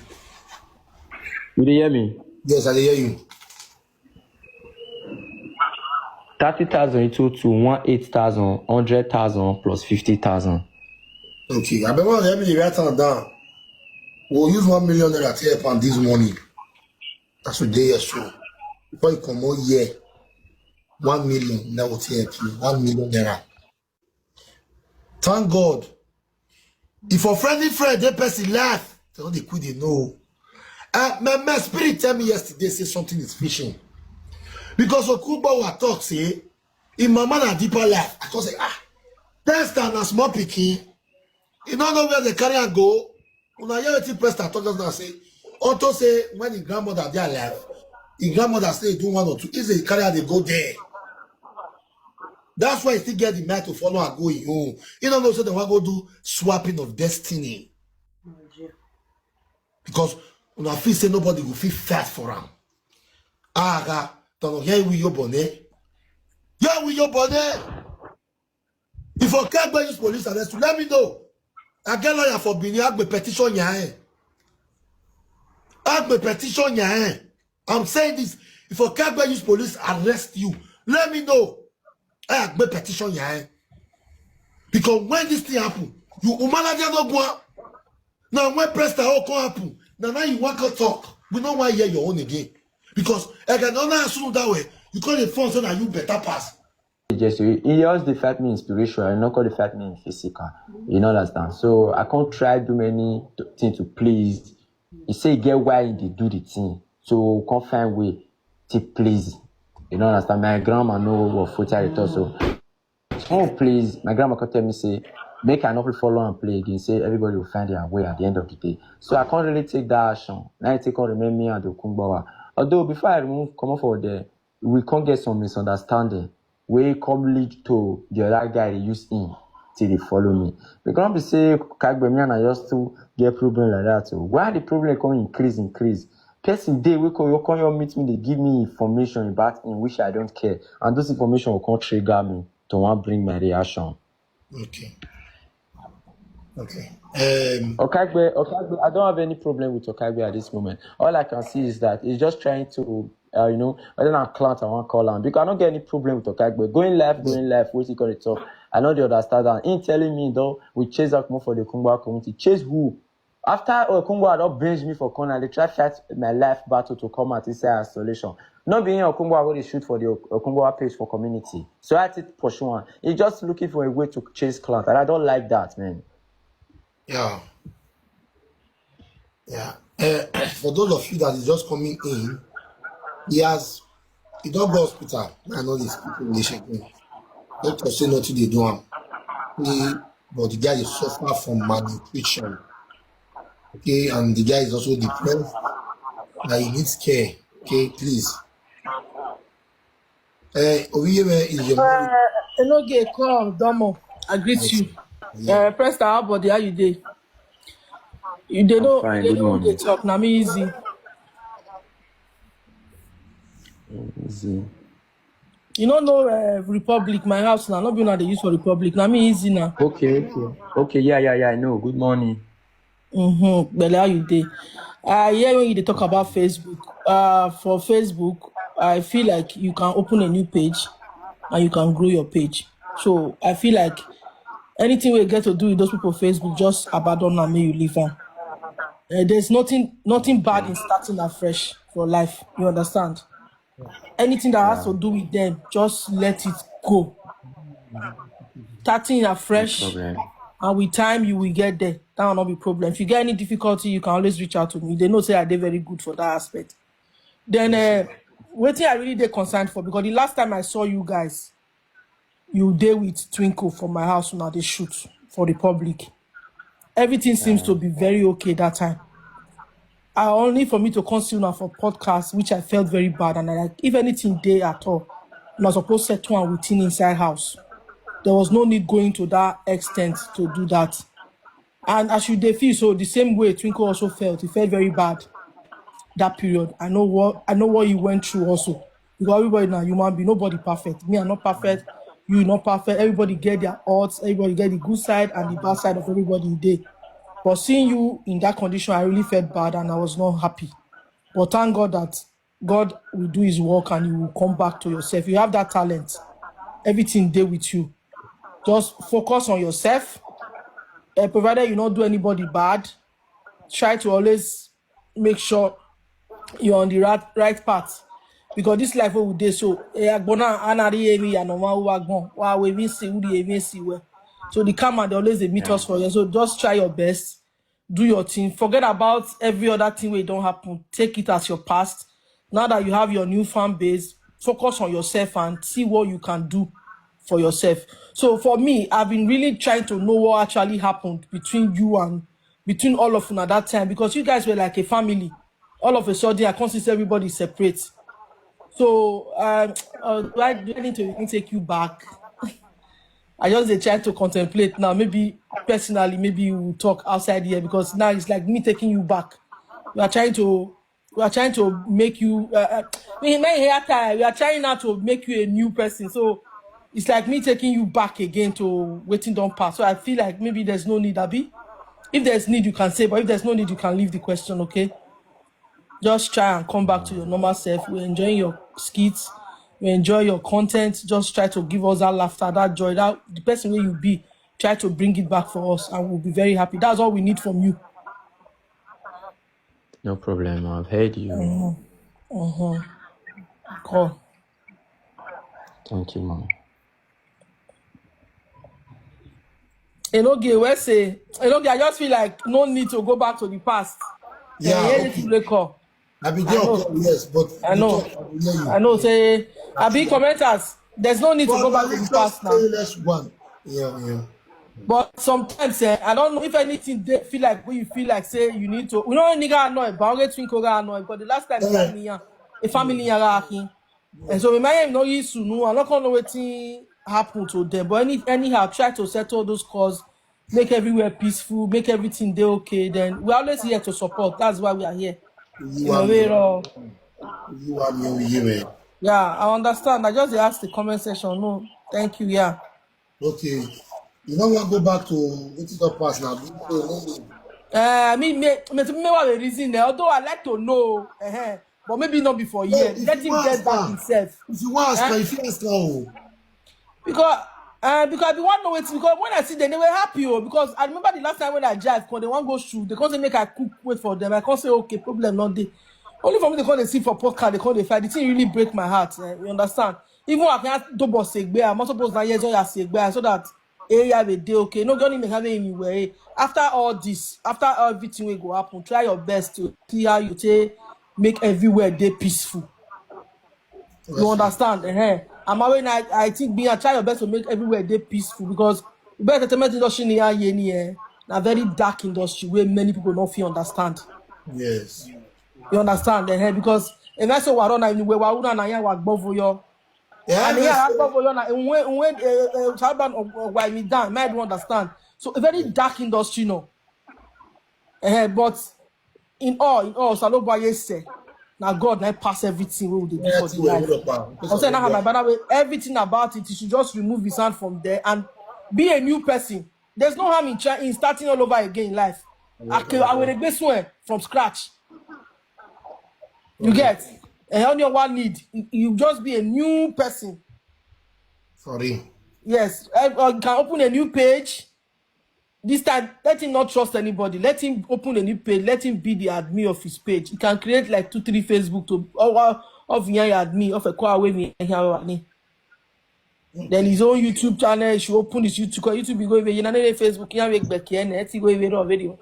You dey hear me? Yes, I dey hear you. Thirty thousand into two, one eight thousand, hundred thousand plus fifty thousand. Okay, I bet one let me write am down. We'll use one million naira to help am this morning. That's what they are so. Before you come out here, One million, that will help you. One million naira. Thank God. If a friendly friend, that person laugh, they don't dey quick, they know. Uh, my, my spirit tell me yesterday, say something is fishing. Because Okunbawa talk, say, in my man a deeper life. I come say, ah, that's time na small pikin. You don't know where they carry and go. Una hear wetin Pastor talk just now say, unto say when his grandmother dey alive, his grandmother say do one or two. He say he carry her dey go there. That's why he still get the mind to follow her go him own. He don't know say they want go do swapping of destiny. Because una feel say nobody go fit fight for am. Aga, tano here we your bonnet. Yeah, we your bonnet. If Okagbe use police arrest you, let me know. I get lawyer for Benin, Agbe petition yae. Agbe petition yae. I'm saying this. If Okagbe use police arrest you, let me know. Agbe petition yae. Because when this thing happen, you umaladia no go. Now when press the whole come happen, now now you want to talk. We don't want to hear your own again. Because I can only assume that way. You call the phone so that you better pass. Just he just dey fight me in spiritual, he no come dey fight me in physical. You no understand? So I can't try do many t- things to please. He say he get why he dey do the thing. So come find way to please. You no understand? My grandma know what foot I dey talk so. Oh please, my grandma come tell me say make I no fit follow and play again. Say everybody will find their way at the end of the day. So I can't really take that action. Now I take on remain me and Okungbawa. Although before I remove come up for there, we can't get some misunderstanding. We come lead to the other guy they use him till they follow me. They can't be say Kagbe me and I just to get problem like that. So why the problem come increase, increase? Person day we come you come you meet me, they give me information about him which I don't care. And those information will come trigger me to want bring my reaction. Okay. Okay. Um, Okagbe, Okagbe, I don't have any problem with Okagbe at this moment. All I can see is that he's just trying to, uh, you know, I don't know, clown I want call him because I don't get any problem with Okagbe. Going live, going live, what's he gonna talk? I know they understand that. In telling me though, we chase out more for the Kungwa community. Chase who? After Okungwa don't bench me for corner, they try fight my life battle to come out inside isolation. Not being Okungwa where they shoot for the Okungwa page for community. So I take pursue one. He's just looking for a way to chase clout, and I don't like that, man. Yeah. Yeah. Uh, for those of you that is just coming in, he has he don't go hospital. I know this people they shake me. Doctor say nothing they do him. He, but the guy is suffer from malnutrition. Okay, and the guy is also depressed. That he needs care. Okay, please. Uh, Obiye, where is your mom? Enoge, come, Domo. I greet you. Uh, Presta, how body? How you dey? You dey know, fine, you good dey know who morning. Dey talk. Na me easy. Easy. You no know uh, Republic, my house now. No be una dey use for Republic. Na me easy now. Okay, okay. Okay, yeah, yeah, yeah, I know. Good morning. Mm-hmm. But how you dey? I hear when you dey talk about Facebook. Uh, for Facebook, I feel like you can open a new page and you can grow your page. So I feel like anything we get to do with those people Facebook, just abandon and may you leave them. Uh, there's nothing nothing bad in starting afresh for life. You understand? Anything that has to do with them, just let it go. Starting afresh, Problem. And with time you will get there. That will not be problem. If you get any difficulty, you can always reach out to me. They know say I dey very good for that aspect. Then uh, wetin I really dey concerned for, because the last time I saw you guys, you dey with Twinkle for my house, una dey shoot for the public. Everything seems to be very okay that time. I only for me to come see una for podcast, which I felt very bad, and I like if anything dey at all, una suppose settle am within inside house. There was no need going to that extent to do that. And as you dey feel so, the same way Twinkle also felt. He felt very bad that period. I know what I know what he went through also. Because everybody na human being, nobody perfect. Me, I'm not perfect. You not perfect. Everybody get their odds. Everybody get the good side and the bad side of everybody day. But seeing you in that condition, I really felt bad and I was not happy. But thank God that God will do His work and you will come back to yourself. You have that talent. Everything dey with you. Just focus on yourself. Uh, provided you not do anybody bad, try to always make sure you're on the right right path. Because this life wey we dey so, eh, agbona anari emi ya no ma wa gbon wa we mi si uri emi si we. So the karma dey always dey meet us for here. So just try your best, do your thing, forget about every other thing wey don happen. Take it as your past. Now that you have your new fan base, focus on yourself and see what you can do for yourself. So for me, I've been really trying to know what actually happened between you and between all of una that time, because you guys were like a family. All of a sudden, I can't see everybody separate. So um, uh, do I do I need to even take you back? I just dey try to contemplate now. Maybe personally, maybe we will talk outside here, because now it's like me taking you back. We are trying to we are trying to make you. Uh, uh, we may hear time. We are trying now to make you a new person. So it's like me taking you back again to waiting don't pass. So I feel like maybe there's no need, Abi. If there's need, you can say, but if there's no need, you can leave the question, okay? Just try and come back to your normal self. We're enjoying your skits, we enjoy your content. Just try to give us that laughter, that joy, that the person where you be. Try to bring it back for us, and we'll be very happy. That's all we need from you. No problem. I've heard you. Cool. Thank you, mom. Enoge, where say, Enoge, I just feel like no need to go back to the past. Yeah, Eh, okay. Let's play call. I be I there, know. Okay, yes, but I you know. Talk, I will hear you. I know. Say, I be commenters. There's no need to go But back let to me the past just now. Say let's one. Yeah, yeah. But sometimes eh, I don't know if anything they feel like when you feel like say you need to. You know, nigga annoyed, but I get twinkle guy annoyed. But the last time Yeah. family, a family, and so we might have no issue. No, I don't know what thing happened to them. But any anyhow, try to settle those cause, make everywhere peaceful, make everything they okay. Then we're always here to support. That's why we are here. You You are know, me. we're all- You are me. You me. Yeah, I understand. I just dey ask the comment section. No, thank you. Yeah. Okay. You know what? Go back to what is the past now. Uh, I mean, me, me, me, what the reason there? Although I like to know, eh, but maybe not before No, here. if Let you him want get ask back am, himself. If you want ask, Eh? If you ask, oh, Because, uh, because I be one know it because when I see them, they were happy. Oh, because I remember the last time when I drive, 'cause they want go shoot, they can't say make I cook, wait for them. I can't say okay, problem not there. Only for me, they can't see for podcast, they can't they fight. The thing really break my heart. Eh, you understand? Even I can't double segbe. I'm not supposed to yes, I segbe so that area will day okay. No gonna make have anywhere. After all this, after everything will go happen, try your best to see how you take make everywhere day peaceful. You understand? Eh? I'm away now. I think me, I try your best to make everywhere day peaceful because the entertainment industry near here, eh, na very dark industry where many people don't feel understand. Yes. You understand? Eh? Because if I say we are on anywhere, we are on anaya wa gbovoyo. Yeah, And that's yeah, I true. gbovoyo na when when uh, uh, Taliban or why me down, I don't understand. So a very dark industry, no. Eh, but in all, in all, Saloba say, now God now pass everything we will do Yeah, for see the where life. we look back. I'm saying now, my brother, everything about it, you should just remove his hand from there and be a new person. There's no harm in trying in starting all over again in life. I, can, I will regret swear from scratch. You get? And only one need. You just be a new person. Sorry. Yes, uh, uh, you can open a new page. This time, let him not trust anybody. Let him open a new page. Let him be the admin of his page. He can create like two, three Facebook to all of your admin of a call away me. Then his own YouTube channel, he should open his YouTube. 'Cause YouTube, you go away, you know, Facebook, you know, make back here, and he go away, no video.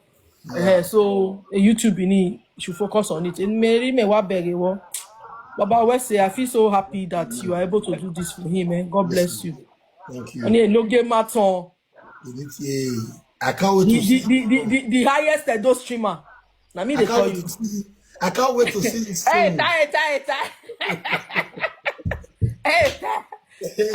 Eh, so a YouTube in it, you should focus on it. And Mary may what beg you. Baba West say, I feel so happy that you are able to do this for him, man. God bless you. Thank you. And yeah, no game at all. You need to- I can't wait The, to see. the, the, the, the, the highest Edo streamer. Now me I they can't call wait you. To see. I can't wait to see you soon. Hey, tie, tie, tie. Hey, tie.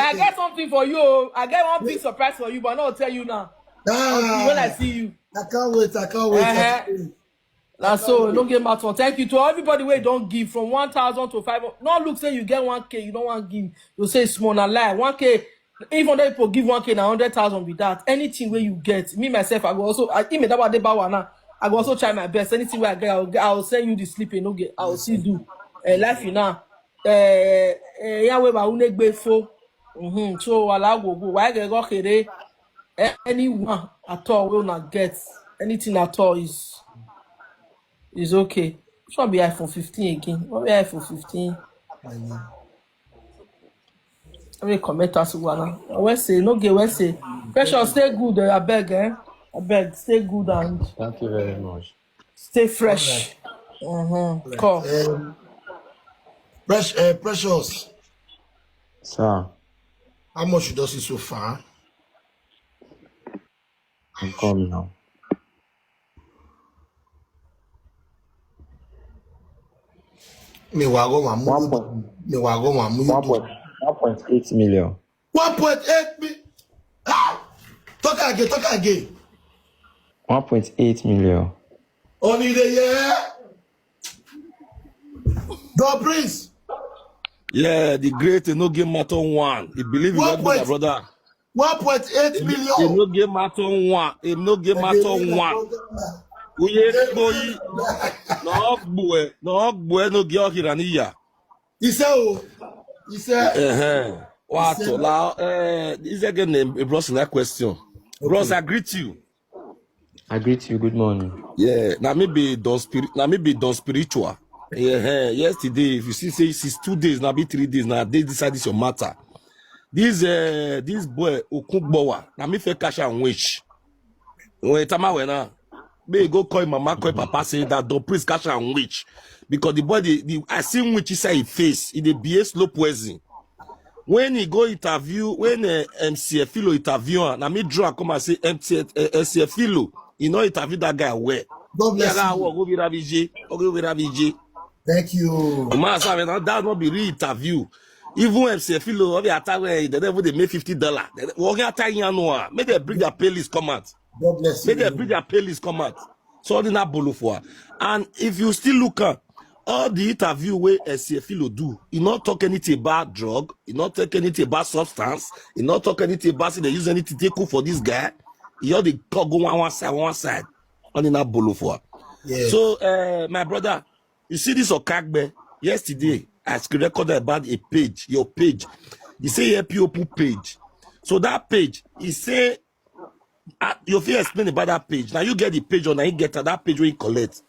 I get something for you. Oh. I get one big surprise for you, but I'll tell you now. Until when I Ah, see you. I can't wait. I can't wait. I Uh-huh. can't wait. Now, so no game at all. Thank you to everybody where don't give from one thousand to five hundred. No look say you get one K, you don't want give. You say it's small, na lie. One K, even though people give one K, na hundred thousand with that. Anything where you get, me myself, I will also, I even that one day, now. I will also try my best. Anything where I get, I will, I will send you the sleeping. Okay, I will still do. Uh, life you now. Uh, uh, yeah, we ba unegbe fo. Mm-hmm. So wala go go. Why get go kere? A- Anyone at all will not get anything at all is is okay. Which one be iPhone fifteen again? What be iPhone fifteen? Let me comment as well now. Where say no get where say. Precious, stay good, eh, I beg, eh? I beg, stay good and Thank you very much. Stay fresh. Mm-hmm. Call. Um, Precious, uh, Precious, Sir, how much you don see so far? I'm coming now. Me wa go one One million. point, Me wa go one one million. point, one point eight million. One point eight million. Ah! Talk again, talk again. One point eight million. Only the year. Don Prince. Yeah, the great no game matter one. He believe in One God, brother, point- brother. One point eight He million. no game matter one. He no game matter one. Uye boy. No gbue, no gbue no ge ohiraniya. He said, oh, he said, Eh, what la? Eh, this again name a bros in that question. Bros, I greet you. I greet you. Good morning. Yeah, now maybe don spirit, now maybe don spiritual. Yeah, eh, yesterday, if you see, say since two days, now be three days, now they decide this your matter. This uh, this boy Okungbowa, now me fair cash and wish. When time I went now, me go call mama, call papa, say that don please cash and wish because the boy, the, the I see wish inside his face, he dey behave slow poison. When he go interview, when uh, M C Efilo interview, am, na me draw am come and say M C, uh, M C Efilo, he no interview that guy well. God bless Yeah, you. go be Rabije, go be Rabije. Thank you. Man, sorry, now that no be real interview. Even M C Efilo, all the attack where they never they make fifty dollar. They will get time here no. Make they bring their pay list come out. God bless you. Make they bring their pay list come out. So they not bolo for her. And if you still look at all the interview where M C Efilo do, he not talk anything about drug, he not talk anything about substance, he not talk anything about say they use anything take cook for this guy. He all the talk go one, one side, one side. Only not bolo for her. Yeah. So, uh, my brother, you see this Okagbe yesterday? I screen recorded about a page, your page. He say help you open page. So that page, he say, uh, you feel explain about that page. Now you get the page on, now you get that page where you collect.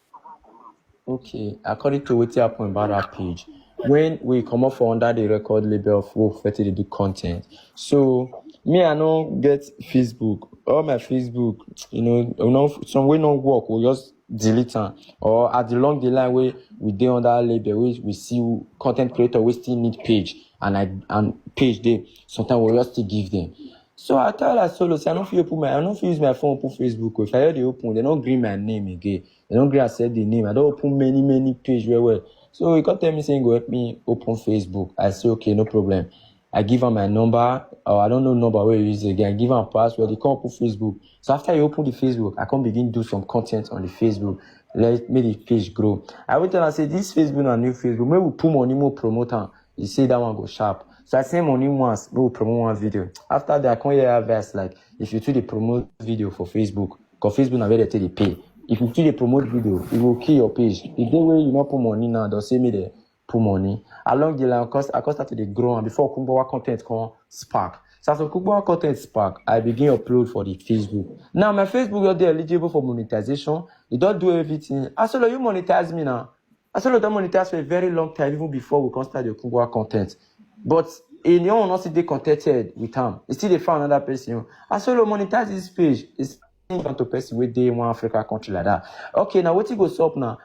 Okay, according to wetin happen about that page, when we comot for under the record label of Wolf Fetty dey do content, so me I no get Facebook. All my Facebook, you know, you know, some wey no work, we just delete am. Or at the long the line wey we dey under label, we we see content creator wey still need page and I and page dey. Sometimes we just still give them. So I tell her solo say I no fit open my I no fit use my phone open Facebook. If I hear dey open, they no gree my name again. They no gree accept the name. I don open many many page well well. So he come tell me say he go help me open Facebook. I say okay, no problem. I give am my number, or I don't know number wey he use again. I give am password. He come open Facebook. So after he open the Facebook, I come begin do some content on the Facebook. Let make the page grow. I wait and I say this Facebook na new Facebook. Make we put money more promote am. He say that one go sharp. So I send money once, make we promote one video. After that, I come hear advice like if you too dey promote video for Facebook, cause Facebook na where they take dey pay. If you too dey promote video, e go kill your page. The day wey you no put money now, they'll say me dey put money. Along the line, cause I come start to dey grow, and before Okungbowa content come spark. So as Okungbowa content spark, I begin upload for the Facebook. Now my Facebook don dey eligible for monetization. E don do everything. Asolo, you monetize me now. Asolo don monetize for a very long time, even before we come start the Okungbowa content. But e no still dey contented with am. E still dey find another person. Asolo, monetize this page. It's down to person wey dey one Africa country like that. Okay, now wetin go sup now?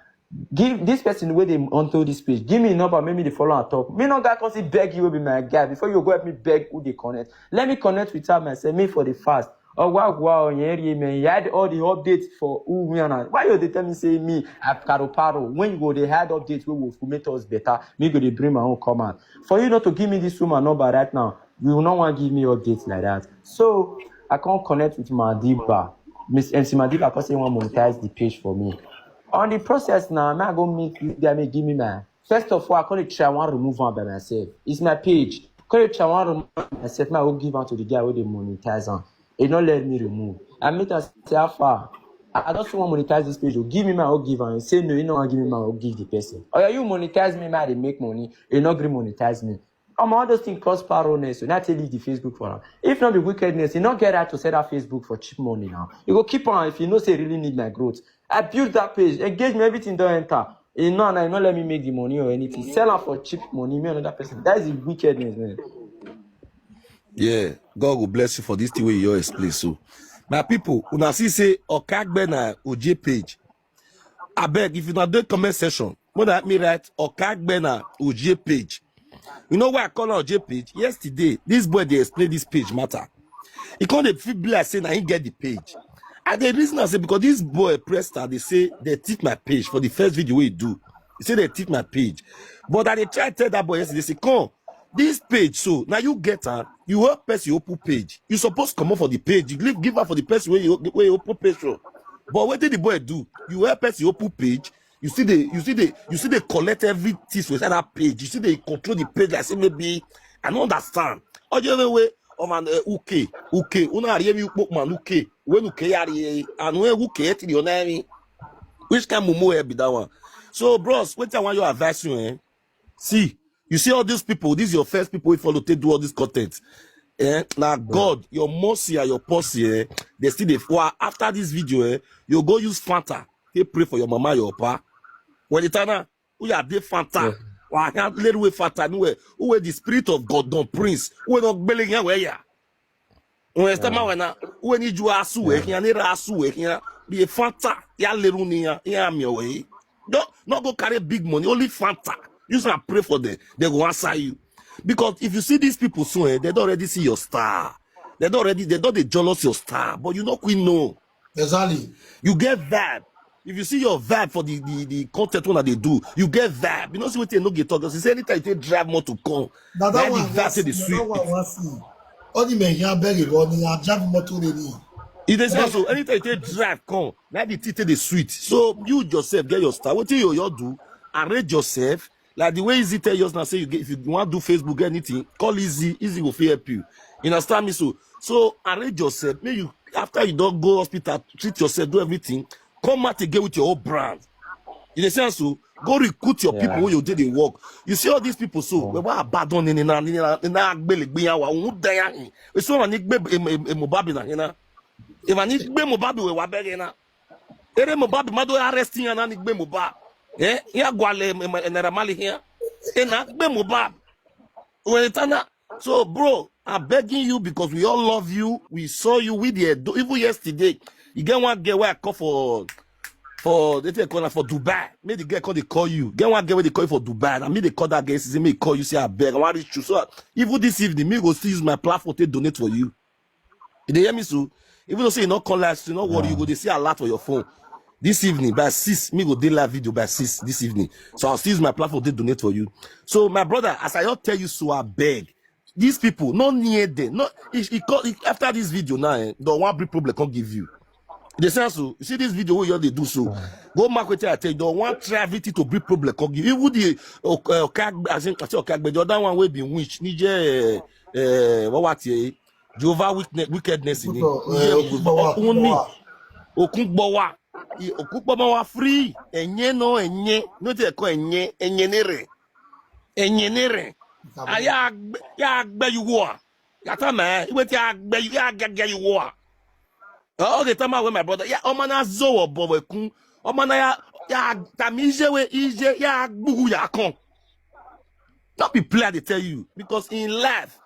Give this person wey dey onto this page, give me a number, make me dey follow am talk. Me no guy come still beg you wey be my guy before you go help me beg who dey connect. Let me connect with her myself, me for the fast. Oh wow, wow, yeah, yeah, man. You had all the updates for who we are now. Why you dey tell me say me, I paro paro? When you go dey hide updates wey will make us better, me go dey bring my own come out. For you not to give me this woman number right now, you no wan give me updates like that. So I can't connect with Madiba. Miss M C Madiba come say he wan monetize the page for me. On the process now, me I go meet this guy, me give me my. First of all, I can't try one remove am by myself. It's my page. Can't try one remove am myself. Me I go give am to the guy wey dey monetize am. He no let me remove. I meet am say how far. I I just want monetize this page. Oh, give me my own give am. He say no, he no wan give me my own give the person. Oh yeah, you monetize me, man, they make money. He no gree monetize me. Um, all those things cause parroness. So now tell you the Facebook for am. If not be wickedness, you not get right to sell that Facebook for cheap money now. You go keep on if you know say you really need my growth. I built that page, engagement, everything don't enter. You know, and I not let me make the money or anything. Sell am for cheap money, me another person. That is the wickedness, man. Yeah, God will bless you for this thing wey you explain. So, my people, una see say Okagbe na Oje page. I beg, if you not do comment section, when I me write Okagbe na Oje page. You know why I call am Oje page? Yesterday, this boy dey explain this page matter. He come dey feel be like say na he get the page. I dey reason am say because this boy Presta dey say they thief my page for the first video wey he do. He say they thief my page. But I dey try tell that boy yesterday, say, come, this page, so now you get am, you help person open page. You suppose comot for the page. You leave, give am for the person wey you, wey you open page for. But wetin the boy do? You help person open page. You see the, you see the, you see they collect everything for inside that page. You see they control the page like say maybe, I don't understand. All the other way of an uh, uke, uke, una hear me ukpok man uke. When uke yari and when uke eti the onemi. Which kind mumu hair be that one? So, bros, wetin I want you advise you, eh? See, you see all these people, these your first people wey follow take do all this content. Eh? Now, God, your mercy and your pussy, eh? They still dey. Well, after this video, eh? You go use Fanta. They pray for your mama, your papa. When the Tana, who are they Fanta? Well, I can't let away Fanta anywhere. Who where the spirit of God don prince? Who not belly here where ya? When you start my na, when you do asu we here, near asu we here, be a Fanta, ya leruni ya, ya mi away. Don't not go carry big money, only Fanta. You say pray for them, they go answer you. Because if you see these people soon, eh, they don't already see your star. They don't already, they don't they jealous your star, but you know queen no. Exactly. You get vibe. If you see your vibe for the the, the content one that they do, you get vibe. You know see what they no get talk. Because say anytime you take drive motor come, Now that that the one vibe was say the see. sweet. That one was see. All the men here beg you, all the are driving motor they need. It is not so. Anytime you take drive come, now the thing take the sweet. So you yourself get your star. What you you do? Arrange yourself. Like the way Easy tell us now, say you get, if you want to do Facebook anything, call Easy. Easy will fit help you. You understand me? So so arrange yourself. May you after you don't go hospital, treat yourself, do everything. Come out again with your own brand. You dey see am so? Go recruit your people Yeah. When you did the work. You see all these people so we were abandoned in in in in agbele gbe yawa un da ya hin. We so na ni gbe em em em Mohbad na hin na. If I need gbe Mohbad we wa bere na. Ere Mohbad ma do arrest yan na ni gbe Mohbad. Eh? Ya gwale em em Naira Marley here. E na gbe Mohbad. When it na so, bro, I'm begging you because we all love you. We saw you with the Edo. Even yesterday, you get one girl where I call for for they take corner for Dubai. Make the girl call they call you. Get one girl where they call you for Dubai. And me they call that girl. Say me call you. Say I beg. I want reach you. So even this evening, me go still use my platform to donate for you. You dey hear me so? Even though say you not call live, you not worry. You go they see a lot for your phone. This evening by six, me go dey live video by six this evening. So I'll still use my platform to donate for you. So my brother, as I all tell you, so I beg. These people, not near them. Not he, he call, he, after this video now, eh, the one big problem can't give you. They say so. You see this video what you all they do so. Go mark what I tell you. The one try everything to bring problem can't give you. Even the okay, okay, I think I say okay, but the other one will be which nije uh, what what ye Jehovah wickedness, wickedness in him. Okugbowa, Only Okugbowa. Okugbowa. Okugbowa free. Enye no enye. No te ko enye enye nere. Enye nere. Aya ya gbe you war. Yata me. Iwe ti agbe you ya gege you war. Oh, okay, tell my way, my brother. Yeah, omana zo obo we kun. Omana ya ya tamije we ije ya gbugu ya kon. Not be play, they tell you. Because in life,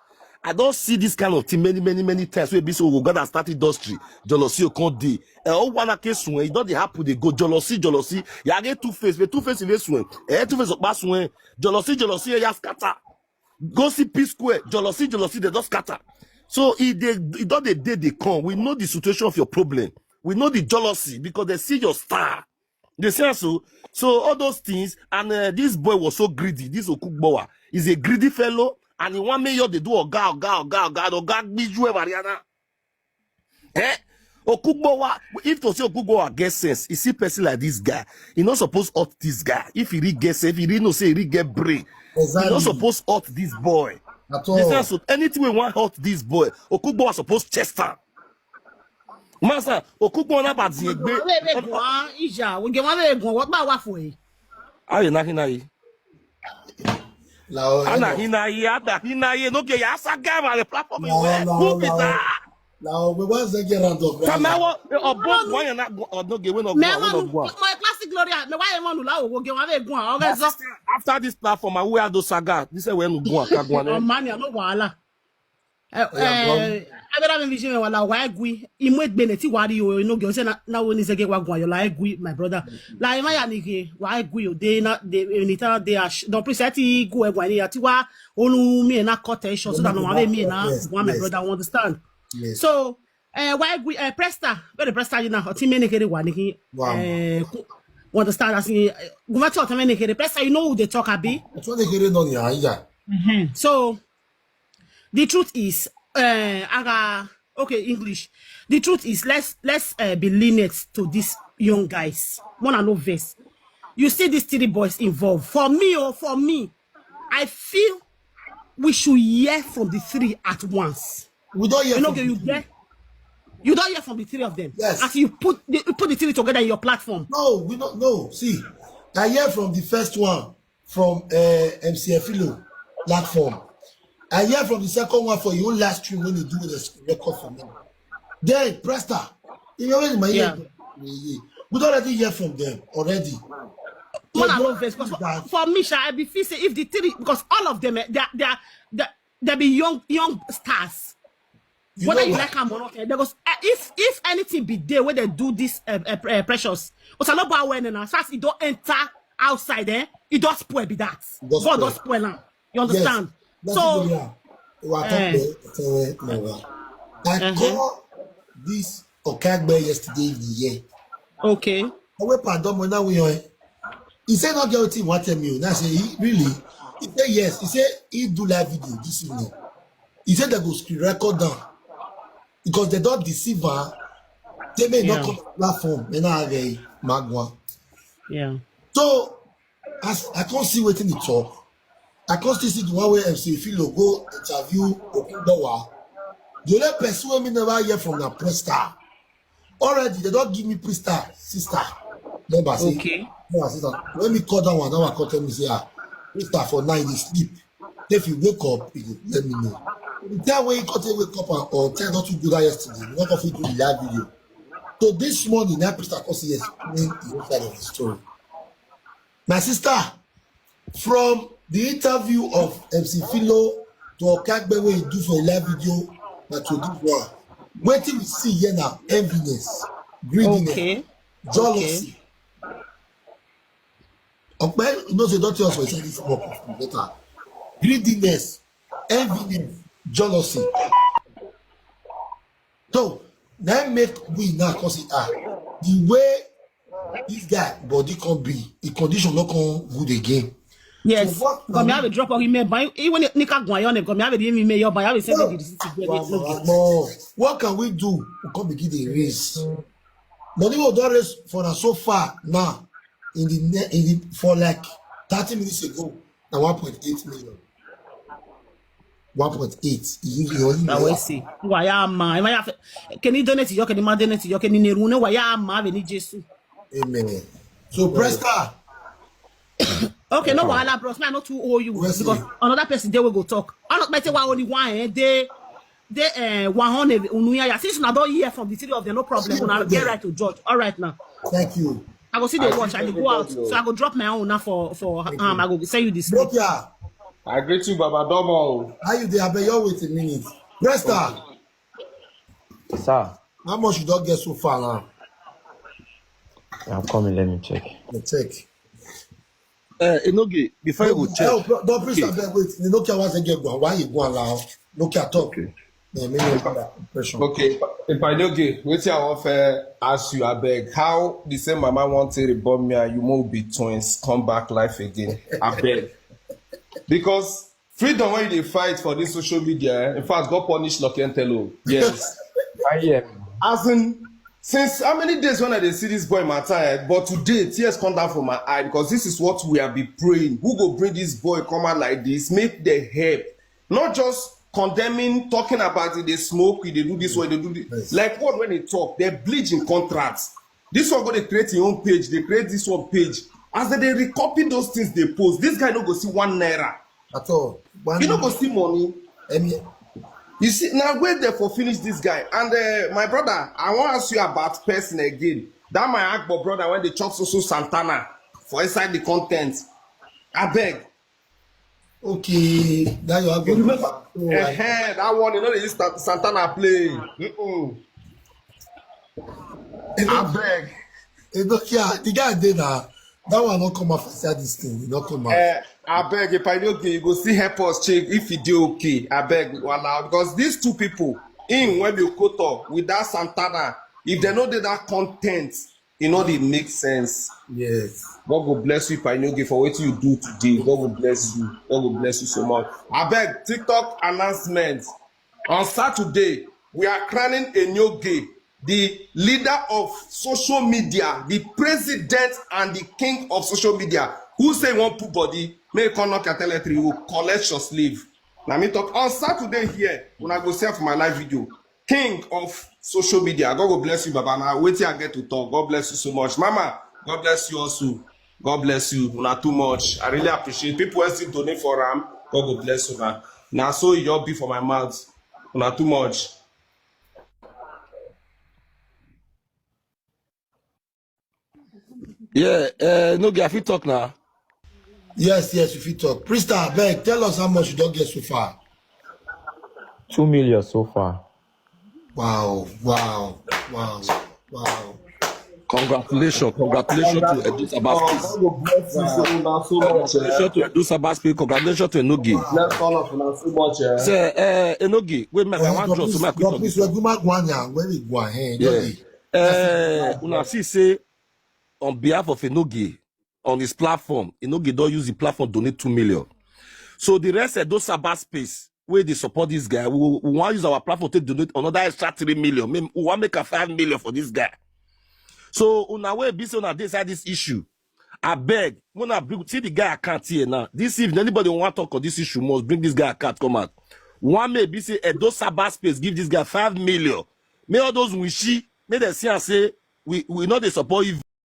I don't see this kind of thing many, many, many times. We be so we God has started industry. Jealousy o con dey. Eh, oh, one case when it don't dey happen, they go jealousy, jealousy. You get two face, but two face in this one. Eh, two face of pass when jealousy, jealousy, ya scatter. Go see P Square, jealousy, jealousy, they don't scatter. So if they it don't they they come. We know the situation of your problem. We know the jealousy because they see your star. They say so. So all those things, and uh, this boy was so greedy. This Okugbowa is a greedy fellow, and he want me you they do oga oga oga oga oga gbiju Mariana. Eh? Okugbowa, if to say Okugbowa get sense, he see person like this guy. He not supposed hurt this guy. If he really get sense, if he really know say he really get brain, he not Exactly. Supposed hurt this boy. At This all. Is so anything we want hurt this boy, Okugbowa supposed chest am. Master, Okugbowa na bad thing egbe. Wọ́n lè gùn án ìjà, òǹgẹ̀ wọn lè gùn wọ́n gbà wá fún yìí. Aye na hina yi. Lao, Ana hina yi, ada hina yi. No ke ya sa gama the platform. No, no, Who be no. that? Lao, we want to get round of Kama wo obo one ya na no ke we no go. Mẹ́wọ́n No nu go. my classic Victoria, me why you want to laugh? Oge wa be gun, oge so. After this platform, I wear those saga. This is when we go and go on. Ọmọ ni, no wahala. Eh, eh, abẹ́rẹ́ mi fi ṣe wàhálà wàá gui. Imú ègbè ní tí wàá rí o, inú gẹ̀ ọ́ sẹ́ náà wo ní sẹ́gẹ̀ wàá gùn ayọ̀ láì gui, my brother. Láì má yà ní ke wàá gui o, dé iná dé ní tán dé aṣ dán pèsè àti gùn ẹ̀gùn àìníyà tí wàá olú mi ẹ̀ náà cut tension so that no wàá bẹ̀ mi ẹ̀ náà gùn, my brother, you understand? So, eh, wàá gui, eh, Presta, where the Presta you now? Ọtí mẹ́ni kéré wà ní kí, eh, you understand? As in, gùn mẹ́tí ọ̀tí mẹ́ni kéré. Presta, you know who they talk, abi? Ọtí mẹ́ni kéré náà ni à ń yà. So, the truth is, uh, aga, okay, English. The truth is, let's let's uh, be lenient to these young guys. One and no verse. You see these three boys involved. For me, or for me, I feel we should hear from the three at once. We don't hear You know, from you the get. You don't hear from the three of them. Yes. As you put the, you put the three together in your platform. No, we don't know. See, I hear from the first one from uh, M C Efilo platform. I hear from the second one for your last stream when they do the record for me. Then Presta, you know when my Yeah. We don't already hear from them already. One and don't no verse. Because that- for, for me, sha, I be feel say if the three, because all of them, eh, they are, they are, they, they be young young stars. You Whether know you what? Like am or not, eh, because, eh, if if anything be there where they do this, uh, uh, uh, Precious, because I no buy when now. As e don enter outside, eh, e don spoil be that. Don God don spoil. Spoil am. You understand? That's So, it, yeah. Wa Eh. talk there, eh, no, wa. I Uh-huh. call this Okagbe yesterday evening here. Okay. Owe pardon mo na we on. He said not get wetin he want tell me. Now say he really. He said yes. He said he do live video this evening. He said they go screen record down because they don't deceive her. They may Yeah. Not come to platform. They not have a magua. Yeah. So as I can't see wetin he talk. I can't still see the one where M C Efilo go interview Okunbowa. The only person wey me never hear from na Presta. Already they don't give me Presta sister. Remember say Okay. Presta sister. When me call that one, that one call tell me say ah, Presta for night dey sleep. If you wake up, you go let me know. The time when he call say wake up and or tell not to do that yesterday, we not fit do the live video. So this morning, that Presta call say yes, explain the whole side of the story. My sister, from the interview of M C Efilo to Okagbe wey he do for a live video, na to this one. Wetin we see here na enviness, greediness, Okay. jealousy. Okpe, you know say don't tell us for inside this work of better. Greediness, enviness, jealousy. So that make we now come say ah, the way this guy body can be, the condition not come good again. Yes. So what Gomi can have a drop of email, but even Nika Guayone, Gomi have a email, but I will send the receipt to Wow, get it. wow, wow. What can we do? We can't begin the raise. Money we don raise for now so far now in the ne- in the for like thirty minutes ago na one point eight million. One point eight. You you only I will see. Waya ma, I might have. Can you donate your, can you donate your, can you run waya ma, any Jesu? Amen. So Presta, Okay, no wahala, bros. Me, I no too owe you Wesley. Because another person they will go talk. I not better why only one eh, they they uh, one hundred unuya. Since I don't hear from the three of them, no problem. Una get right to judge. All right now. Thank you. I go see the watch. I dey go out, so I go drop my own now for for um. I go send you this. Brokia, I greet you, Baba Domo. How you dey? Abeg, you wait a minute. Presta, Sir, how much you don get so far now? I'm coming. Let me check. Let me check. Uh, Enoge, before you go check, Oh, don't please abeg wait. You no care what I get go. Why you go allow? No care talk. Okay. Yeah, maybe you got that impression. Okay, if I no get, wetin I wan first ask you, abeg, how the same mama wan take born me and you mo be twins, come back life again, abeg, because freedom wey you dey fight for this social media, eh, in fact, God punish Loki and Telo. Yes, I hear. As in, since how many days when I dey see this boy matter, eh, but today tears come down from my eye because this is what we have been praying. Who go bring this boy come out like this? Make the help, not just condemning, talking about it. They smoke, they do this way, they do this. Like what when they talk, they bleach in contracts. This one go they create your own page, they create this one page. As they, they recopy those things they post, this guy no go see one naira. At all. One You no go see money. Any You see, now where they for finish this guy. And uh, my brother, I want to ask you about person again. That my Agbo brother when they chop so so Santana for inside the content. I beg. Okay, that your You Agbo remember? brother. Oh, I, Eh, that one, you know, they use Sa- Santana play. Mm-mm. I beg. Enokia, the guy dey na. That one no come out for inside this thing. He no come out. Eh, I beg, if I don't, you go see help us check if he dey okay. I beg, Wala, because these two people, in when you Koto with that Santana, if they know that, that content, you know they make sense. Yes. God will bless you, Pioneer, for what you do today. God will bless you. God will bless you so much. I beg, TikTok announcement. On Saturday, we are crowning Enoge, the leader of social media, the president and the king of social media. Who say won't put body? May come knock at three, will collect your sleeve. Now me talk on Saturday here. When I go see for my live video, king of social media. God will bless you, Baba. Now wait till I get to talk. God bless you so much, Mama. God bless you also. God bless you. Una too much. I really appreciate people who still donate for am. God will bless you, man. Now so it all be for my mouth. Una too much. Yeah, uh, no, I fit talk now. Yes, yes, if you talk. Priesta, beg, tell us how much you don't get so far. Two million so far. Wow, wow, wow, wow. Congratulations, congratulations to Edo Sabas. God will bless you so, una so much. Eh? Congratulations to Edo Sabas. Congratulations to Enoge. Bless all of una so much. Eh? Say, uh, Enoge, wait, make I want draw so make I quick Drop talk this this way. One. Go back one, yeah. Where we go ahead? Yeah. Just Uh, una see say on behalf of Enoge, on his platform, Enoge don't use the platform donate two million. So the rest of those Sabas space where they support this guy, we, we want use our platform to donate another extra three million. May- We want make a five million for this guy. So una way be say una decide this issue. I beg, when I bring, see the guy account here now. This evening, anybody want to talk on this issue must bring this guy account come out. One may be say Edo Sabas space give this guy five million. May all those wishy, may they see and say we we know they support you.